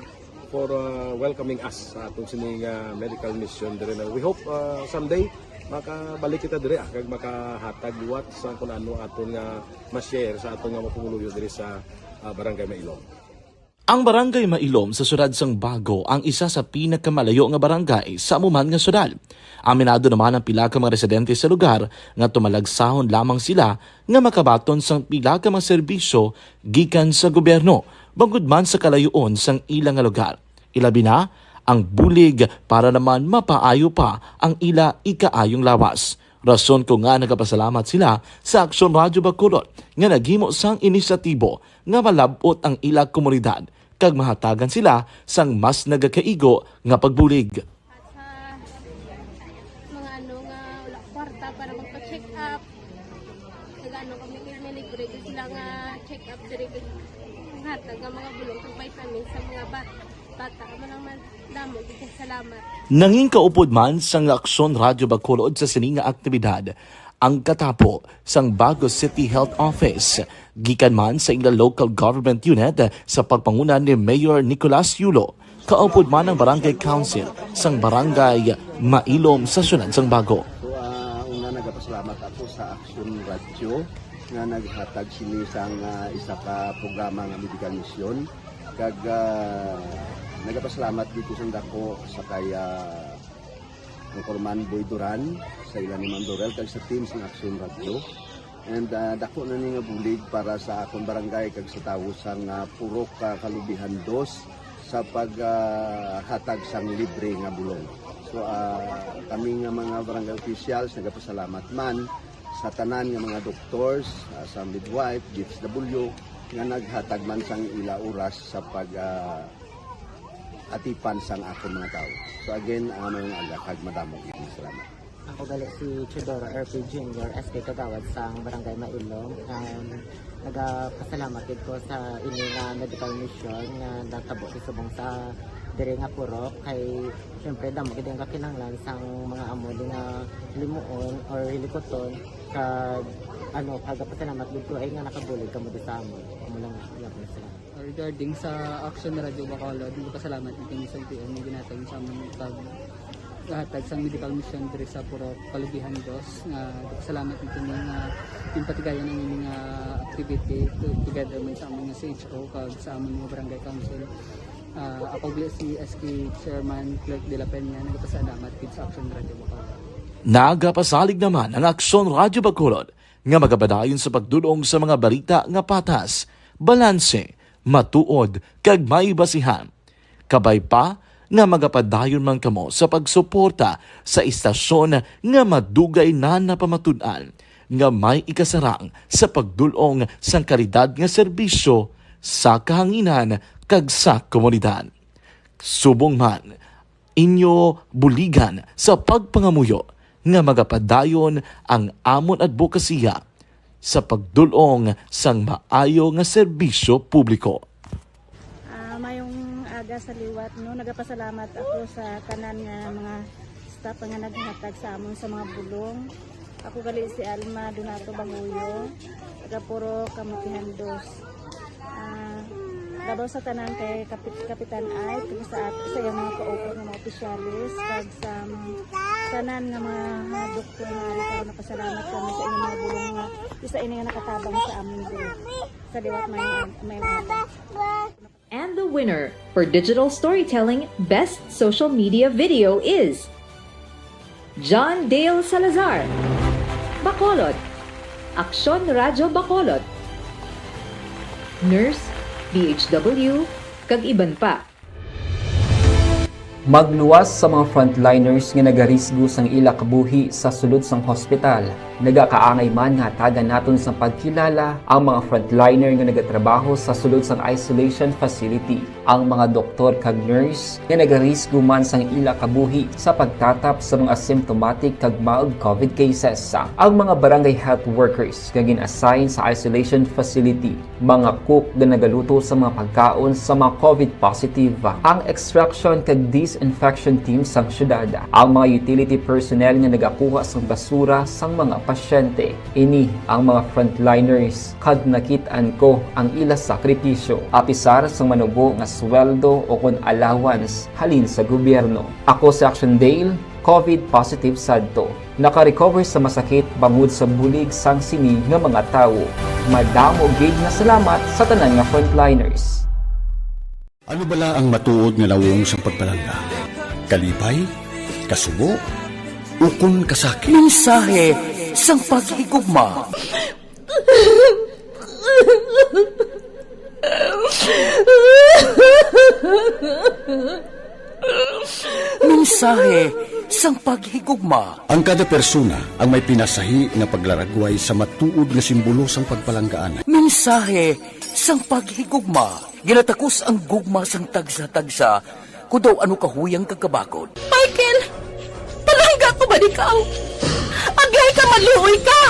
for, ah, welcoming us sa atong sining, ah, medical mission dire na we hope, ah, someday makabalik kita dire, ah, kag makahatag liwat sa kung ano aton nga ma-share sa aton nga mga pumuluyo dire sa, ah, Barangay Mailom. Ang Barangay Mailom sa siyudad sang Bago ang isa sa pinakamalayo nga barangay sa amo man nga siyudad. Aminado naman ang pila ka mga residente sa lugar nga tumalagsahon lamang sila nga makabaton sang pila ka mga serbisyo gikan sa gobyerno, bangod man sa kalayoon sang ila nga lugar. Ilabi na ang bulig para naman mapaayo pa ang ila ikaayong lawas. Rason kon ngaa nagapasalamat sila sa Aksyon Radyo Bacolod nga naghimo sang inisyatibo nga malab-ot ang ila komunidad kag mahatagan sila sang mas nagakaigo nga pagbulig. At sa mga ano nga wala kwarta para magpa-check up, nag-ano kami, kay may libre gyud sila nga check up diri, kag hatag nga mga bulong kag vitamins sa mga bat-, bata. Amo lang man, damo gyud kay salamat. Nangin kaupod man sang Aksyon Radyo Bacolod sa sini nga aktibidad ang katapo sang Bago City Health Office, gikan man sa ila local government unit sa pagpanguna ni Mayor Nicolas Yulo. Kaupod man ang Barangay Council sang Barangay Mailom sa siyudad sang Bago. So, ah, una, nagapasalamat ako sa Action Radio nga naghatag sini sang, ah, isa ka programa nga medical mission. Kag, ah, nagapasalamat dito sa dako sa kay, ah, Anchorman Boy Duran, sa ila ni Ma'am Dorel, kag sa team sa Action Radio. And, ah, dako na ni nga bulig para sa akon barangay kag sa tawo sang, ah, Purok, ah, Kalubihan Dos sa pag, ah, hatag sang libre nga bulong. So, ah, kami nga mga barangay officials nagapasalamat man sa tanan nga mga doctors, ah, sa midwife, D S W, nga naghatag man sang ila oras sa pag, ah, atipan sang akon mga tawo. So again, ah, maayong aga kag madamo gid nga salamat. Ako gali si Teodoro R P Junior, S K Kagawad sang Barangay Mailom. Um, nagapasalamat gid ko sa ini nga medical mission nga natabo sa subong sa diri nga purok. Kay, siyempre, damo gid ang kakinahanglan sang mga amo di nga limuon or hilikuton. Kag, ano, kag pasalamat gid ko ay nga nakabulig kamo di sa amon. Amo lang, iya ko na sila. Regarding sa Action Radio Bacolod, nagpasalamat mi kini sa L T O nga ginhatag sa amon pag hatag sang medical mission diri sa Purok Kalubihan Dos, nga nagpasalamat mi kini nga ginpatigayon ang ini nga activity to-, together man sa amon nga C H O kag sa amon nga barangay council. Ah, ako gali si S K Chairman Clerk de la Peña, nagpasalamat gid sa Action Radio Bacolod. Nagapasalig naman ang Aksyon Radyo Bacolod nga magapadayon sa pagdul-ong sa mga balita nga patas, balanse, matuod, kag may basihan. Kabay pa nga magapadayon man kamo sa pagsuporta sa istasyon nga madugay na napamatud-an nga may ikasarang sa pagdul-ong sang kalidad nga serbisyo sa kahanginan kag sa komunidad. Subong man, inyo buligan sa pagpangamuyo nga magapadayon ang amon adbokasiya sa pagdul-ong sang maayo nga serbisyo publiko. Ah, mayong aga sa liwat, no? Nagapasalamat ako sa tanan nga mga staff nga naghatag sa amon sa mga bulong. Ako gali si Alma Donato Bahuyo, taga Purok Kamutihan Dos. Ah, labaw sa tanan kay Kapit-, Kapitan Ike, kag sa at-, sa iyang mga kaupat nga mga opisyales, kag sa mga tanan nga mga, mga doktor nga ari karon, nagpasalamat kami sa inyong mga bulong nga isa ini nga nakatabang sa amin diri. Sa liwat, mayong, mayong aga. And the winner for digital storytelling best social media video is John Dale Salazar, Bacolod, Aksyon Radyo Bacolod, Nurse, D H W, kag iban pa. Magluwas sa mga frontliners nga nagarisgo sang ila kabuhi sa sulod sang hospital. Nagakaangay man nga hatagan naton sang pagkilala ang mga frontliner nga nagatrabaho sa sulod sang isolation facility, ang mga doktor kag nurse nga nagarisgo man sang ila kabuhi sa pagtatap sa mga symptomatic kag mild covid cases, ang mga barangay health workers nga gin-assign sa isolation facility, mga cook nga nagaluto sa mga pagkaon sa mga covid positive, ang extraction kag disinfection team sang syudad, ang mga utility personnel nga nagakuha sang basura sang mga pasyente. Ini ang mga frontliners, kag nakit-an ko ang ila sakripisyo, apisar sang manubo nga sweldo o kon allowance halin sa gobyerno. Ako si Action Dale, covid positive sadto. Naka-recover sa masakit bangod sa bulig sang sini nga mga tawo. Madamo gid nga salamat sa tanan nga frontliners. Ano bala ang matuod nga nawong sang pagpalangga? Kalipay? Kasubo? Ukon kasakit? Mensahe sang paghigugma. Mensahe sang paghigugma. Ang kada persona ang may pinasahi nga paglaragway sa matuod nga simbolo sang pagpalanggaan. Mensahe sang paghigugma. Ginatakos ang gugma sang tagsa-tagsa, kon daw ano kahuyang kag kabakod. Michael, palangga ko ba ikaw? Agay ka, maluoy ka!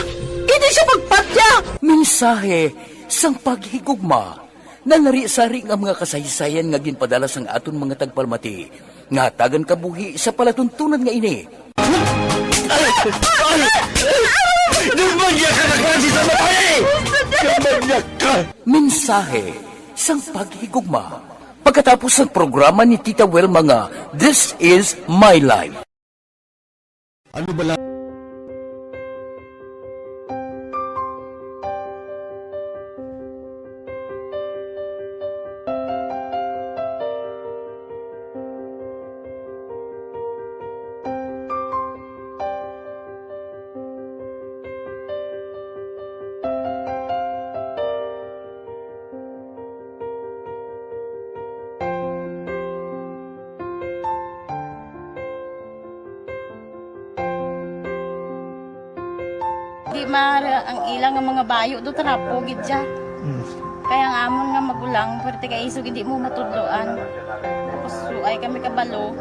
Hindi siya pagpatya! Mensahe sang paghigugma. Nalarisari nga mga kasaysayan nga ginpadala sang aton mga tagpalamati nga hatagan kabuhi sa palatuntunan nga ini. Ay! Ay! Ay! Demonyakon ka, klase sa babae! Demonyakon ka! Mensahe sang paghigugma. Pagkatapos sang programa ni Tita Wilma nga This Is My Life. Ano bala? Di maaram ang ila nga mga bayo do, trapo gid siya. Mm. Kaya ang amon nga magulang, pwerte kay isog hindi mo matudloan. Tapos, so, ay kami kabalo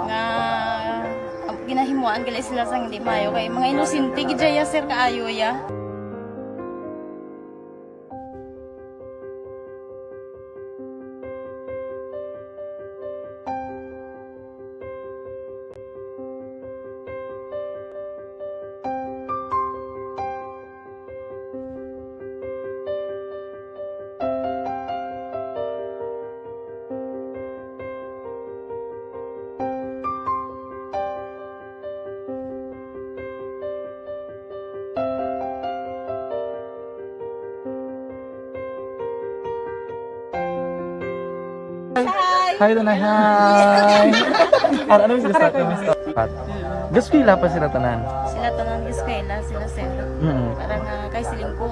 nga, ah, ginahimuan gali sila sang hindi maayo. Kay mga inosente gid siya, sir, kaayo ya. Hi, Tanay. Hi. Ano, ano yung sila sa Pat? Gaskwela pa sila tanan. Sila tanan eskwela, sila sir. Mm. Parang uh, kay siling ko,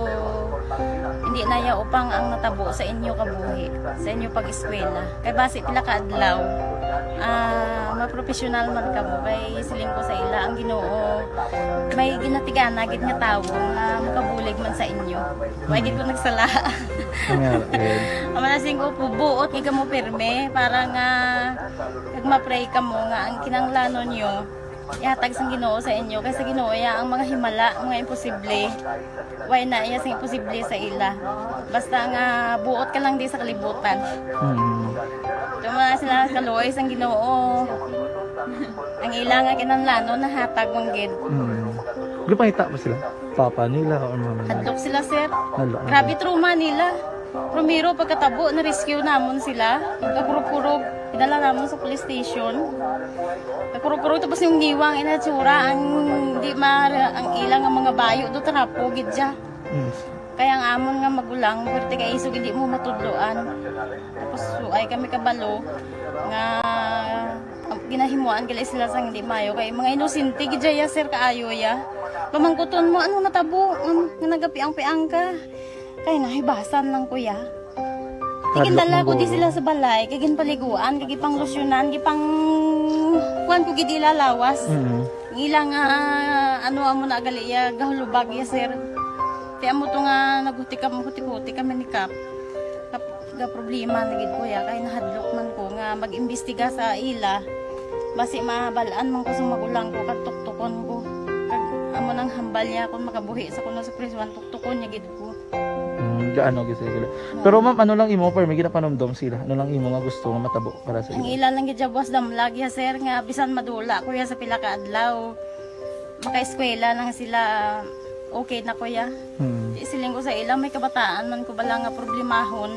hindi na ya upang ang natabo sa inyo kabuhi, sa inyo pag-eskwela. Kay basi pila ka adlaw, ah, maprofessional man kamo. Kay siling ko sa ila, ang Ginoo may ginatigana gid nga tawo nga makabulig man sa inyo. Wa gid ko nagsala. Ano nga, eh? Ang mga siling ko, buot gid kamo pirme para nga kag ma-pray kamo nga ang kinahanglanon nyo ihatag sang Ginoo sa inyo, kay sa Ginoo ya ang mga himala, mga imposible. Way na iya sing imposible sa ila. Basta nga buot ka lang di sa kalibutan. Mm. Tuma sila kaluoy sang Ginoo. Ang ila nga kinahanglanon nahatag man gid. Mm. Gipangita ba sila? Papa nila or mama nila? Hadlok sila, sir. Hala, Grabe trauma nila. Primero, pagkatabo, na-rescue namon sila. Kakurog-kurog, pinala namon sa police station. Kakurog-kurog, tapos yung niwang inatsura, ang di ma, ang ilang ang mga bayo do, trapo gid siya. Mm. Kaya ang amon nga magulang, perte kay isog hindi mo matudloan. Tapos suay kami kabalo nga ginahimuan gali sila sang hindi mayo kay mga inosente gid ya, sir, kaayo ya. Pamangkuton mo, ano natabo? Um, nga nagapiang-piang ka. Kay nahibasan lang, kuya. Kay Hadlok gindala man ko di guro. Sila sa balay, kay ginpaliguan, kay gipanglusyonan, gipang kuan ko gid ila lawas. Mm. Ang ila nga ano amo na gali ya gahulubag ya, sir. Kaya mo to nga naghuti ka, huti-huti kami ni Kap. Kap, ga problema na gid, kuya, kay nahadlok man ko nga mag-imbestiga sa ila. Basi mabalaan man ko sa magulang ko kag tuktukon ko. Kag amo nang hambal niya kung makabuhi sa kuno sa prisuan, tuktukon niya gid ko. Mm, gaano gid sila. Pero ma'am, ano lang imo, per may ginapanumdom sila? Ano lang imo nga gusto nga matabo para sa Ang ila? Ila lang gid siya buwas damlag ya, sir, nga bisan madula ko ya sa pila ka adlaw, makaeskwela lang sila, okay na ko ya. Hmm. Di siling ko sa ila, may kabataan man ko bala nga problemahon.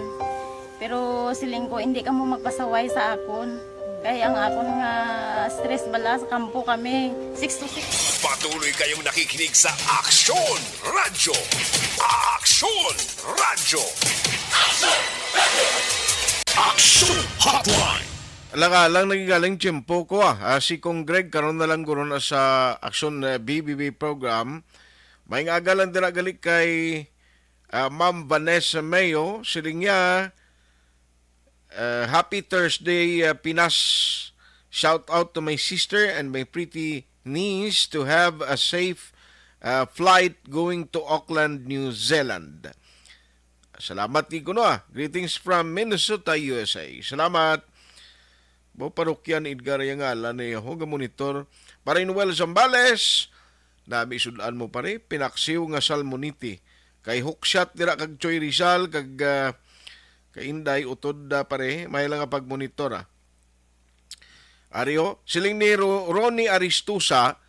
Pero siling ko, hindi ka mo magpasaway sa akon. Kay ang akon nga stress bala sa kampo kami, six to six. Patuloy kayong nakikinig sa Aksyon Radyo. Aksyon Radyo. Aksyon Hotline. Alang-alang nagigaling tiyempo ko, ah. Ah, si Kong Greg karon na lang guro na sa Aksyon, eh, B B B program. May nga aga lang dira gali kay, ah, Ma'am Vanessa Mayo. Siling niya, ah, "Happy Thursday, ah, Pinas. Shout out to my sister and my pretty niece to have a safe, ah, flight going to Auckland, New Zealand." Salamat gid kuno, ah. Greetings from Minnesota, U S A. Salamat. Bo, parokya ni Edgar ang ngalan niya, ho, ga monitor. Pare Noel Zambales, nami sud-an mo, pare, pinaksiw nga salmonite. Kay hookshot dira kag Choy Rizal, kag, ah, kay Inday Utod, ah, pare, may lang nga pagmonitor, ah. Ario, siling ni Ro-, Ronnie Aristusa,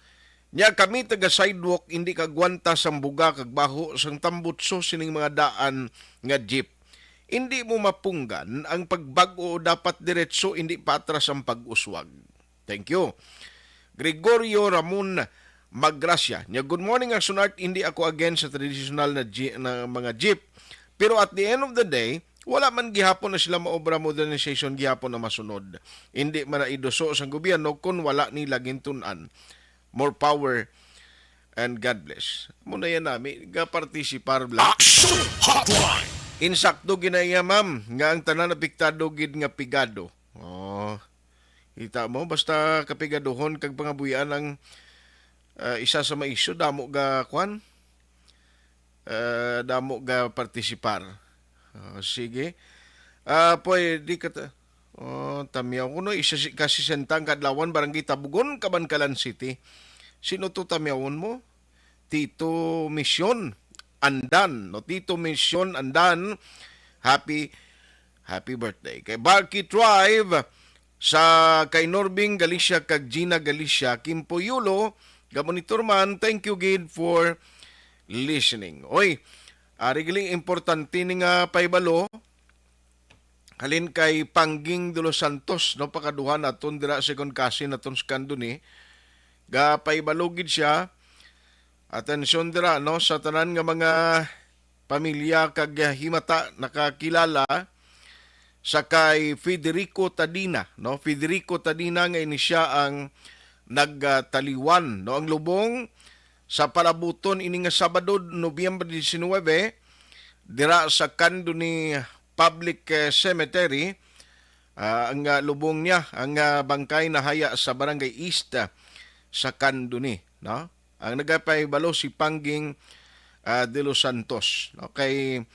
"Nya kami taga sidewalk, hindi kagwanta sang buga kag baho sang tambutso sining mga daan nga jeep. Hindi mo mapunggan ang pagbag-o, dapat diretso, hindi patras ang pag-uswag." Thank you. Gregorio Ramon Magracia. Nya, "Good morning, Aksyon Art. Hindi ako against sa traditional na, ji-, na mga jeep. Pero at the end of the day, wala man gihapon na sila maobra, modernization gihapon na masunod. Hindi man na iduso sang gobyerno kung wala nila gintun-an. More power and God bless." Muna yan nami, ga-participar lang. Aksyon Hotline. Insakto ginaiya, ma'am, nga ang tanan apektado gid nga pigado. Oh. Kita mo, basta kapigaduhon kag pangabuyan ang, ah, isa sa maisyo, damo ga kwan. Ah, damo ga partisipar. Ah, sige. Ah, pwede ka ta-, oh, tamyaw ko, no, isa si, ka sesenta ang kadlawan, Barangay Tabugon, Kabankalan City. Sino to tamyawon mo? Tito Mission Andan, no? Tito Mission Andan, happy, happy birthday. Kay Barky Tribe, sa kay Norbing Galicia kag Gina Galicia, Kimpo Yulo, ga monitor man, thank you gid for listening. Oy, ari gali importante ni nga paibalo, halin kay Pangging de los Santos, no, pakaduha naton dira, second cousin naton sa Candoni. Ga paibalo gid siya. Atensyon dira, no, sa tanan nga mga pamilya kag himata nakakilala sa kay Federico Tadina, no? Federico Tadina nga ini siya ang nagtaliwan, no? Ang lubong sa palabuton ini nga Sabado, Nobyembre diecinuebe, dira sa Candoni Public, eh, Cemetery. Ah, ang, ah, lubong niya, ang, ah, bangkay nahaya sa Barangay East, ah, sa Candoni, no? Ang nagapahibalo si Pangging, ah, De Los Santos, no? Kay,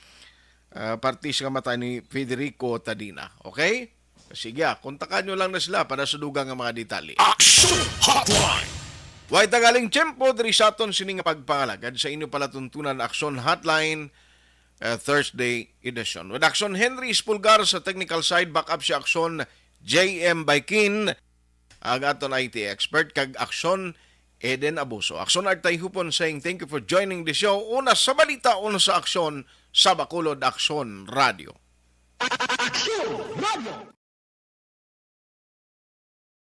ah, parte sa kamatayan ni Federico Tadina. Okay? Sige, ah, kontakan nyo lang na sila para sa dugang nga mga detalye. Action Hotline! Way tagaling tiyempo diri sa aton sini nga pagpangalagad sa inyo palatuntunan, Action Hotline, uh, Thursday edition. With Action Henry Espulgar sa technical side, backup si Action J M Baikin, ang aton I T expert, kag Action Eden Abuso. Action Artay Hupon saying thank you for joining the show. Una sa balita, una sa aksyon, sa Bacolod Action Radio. Action Radio!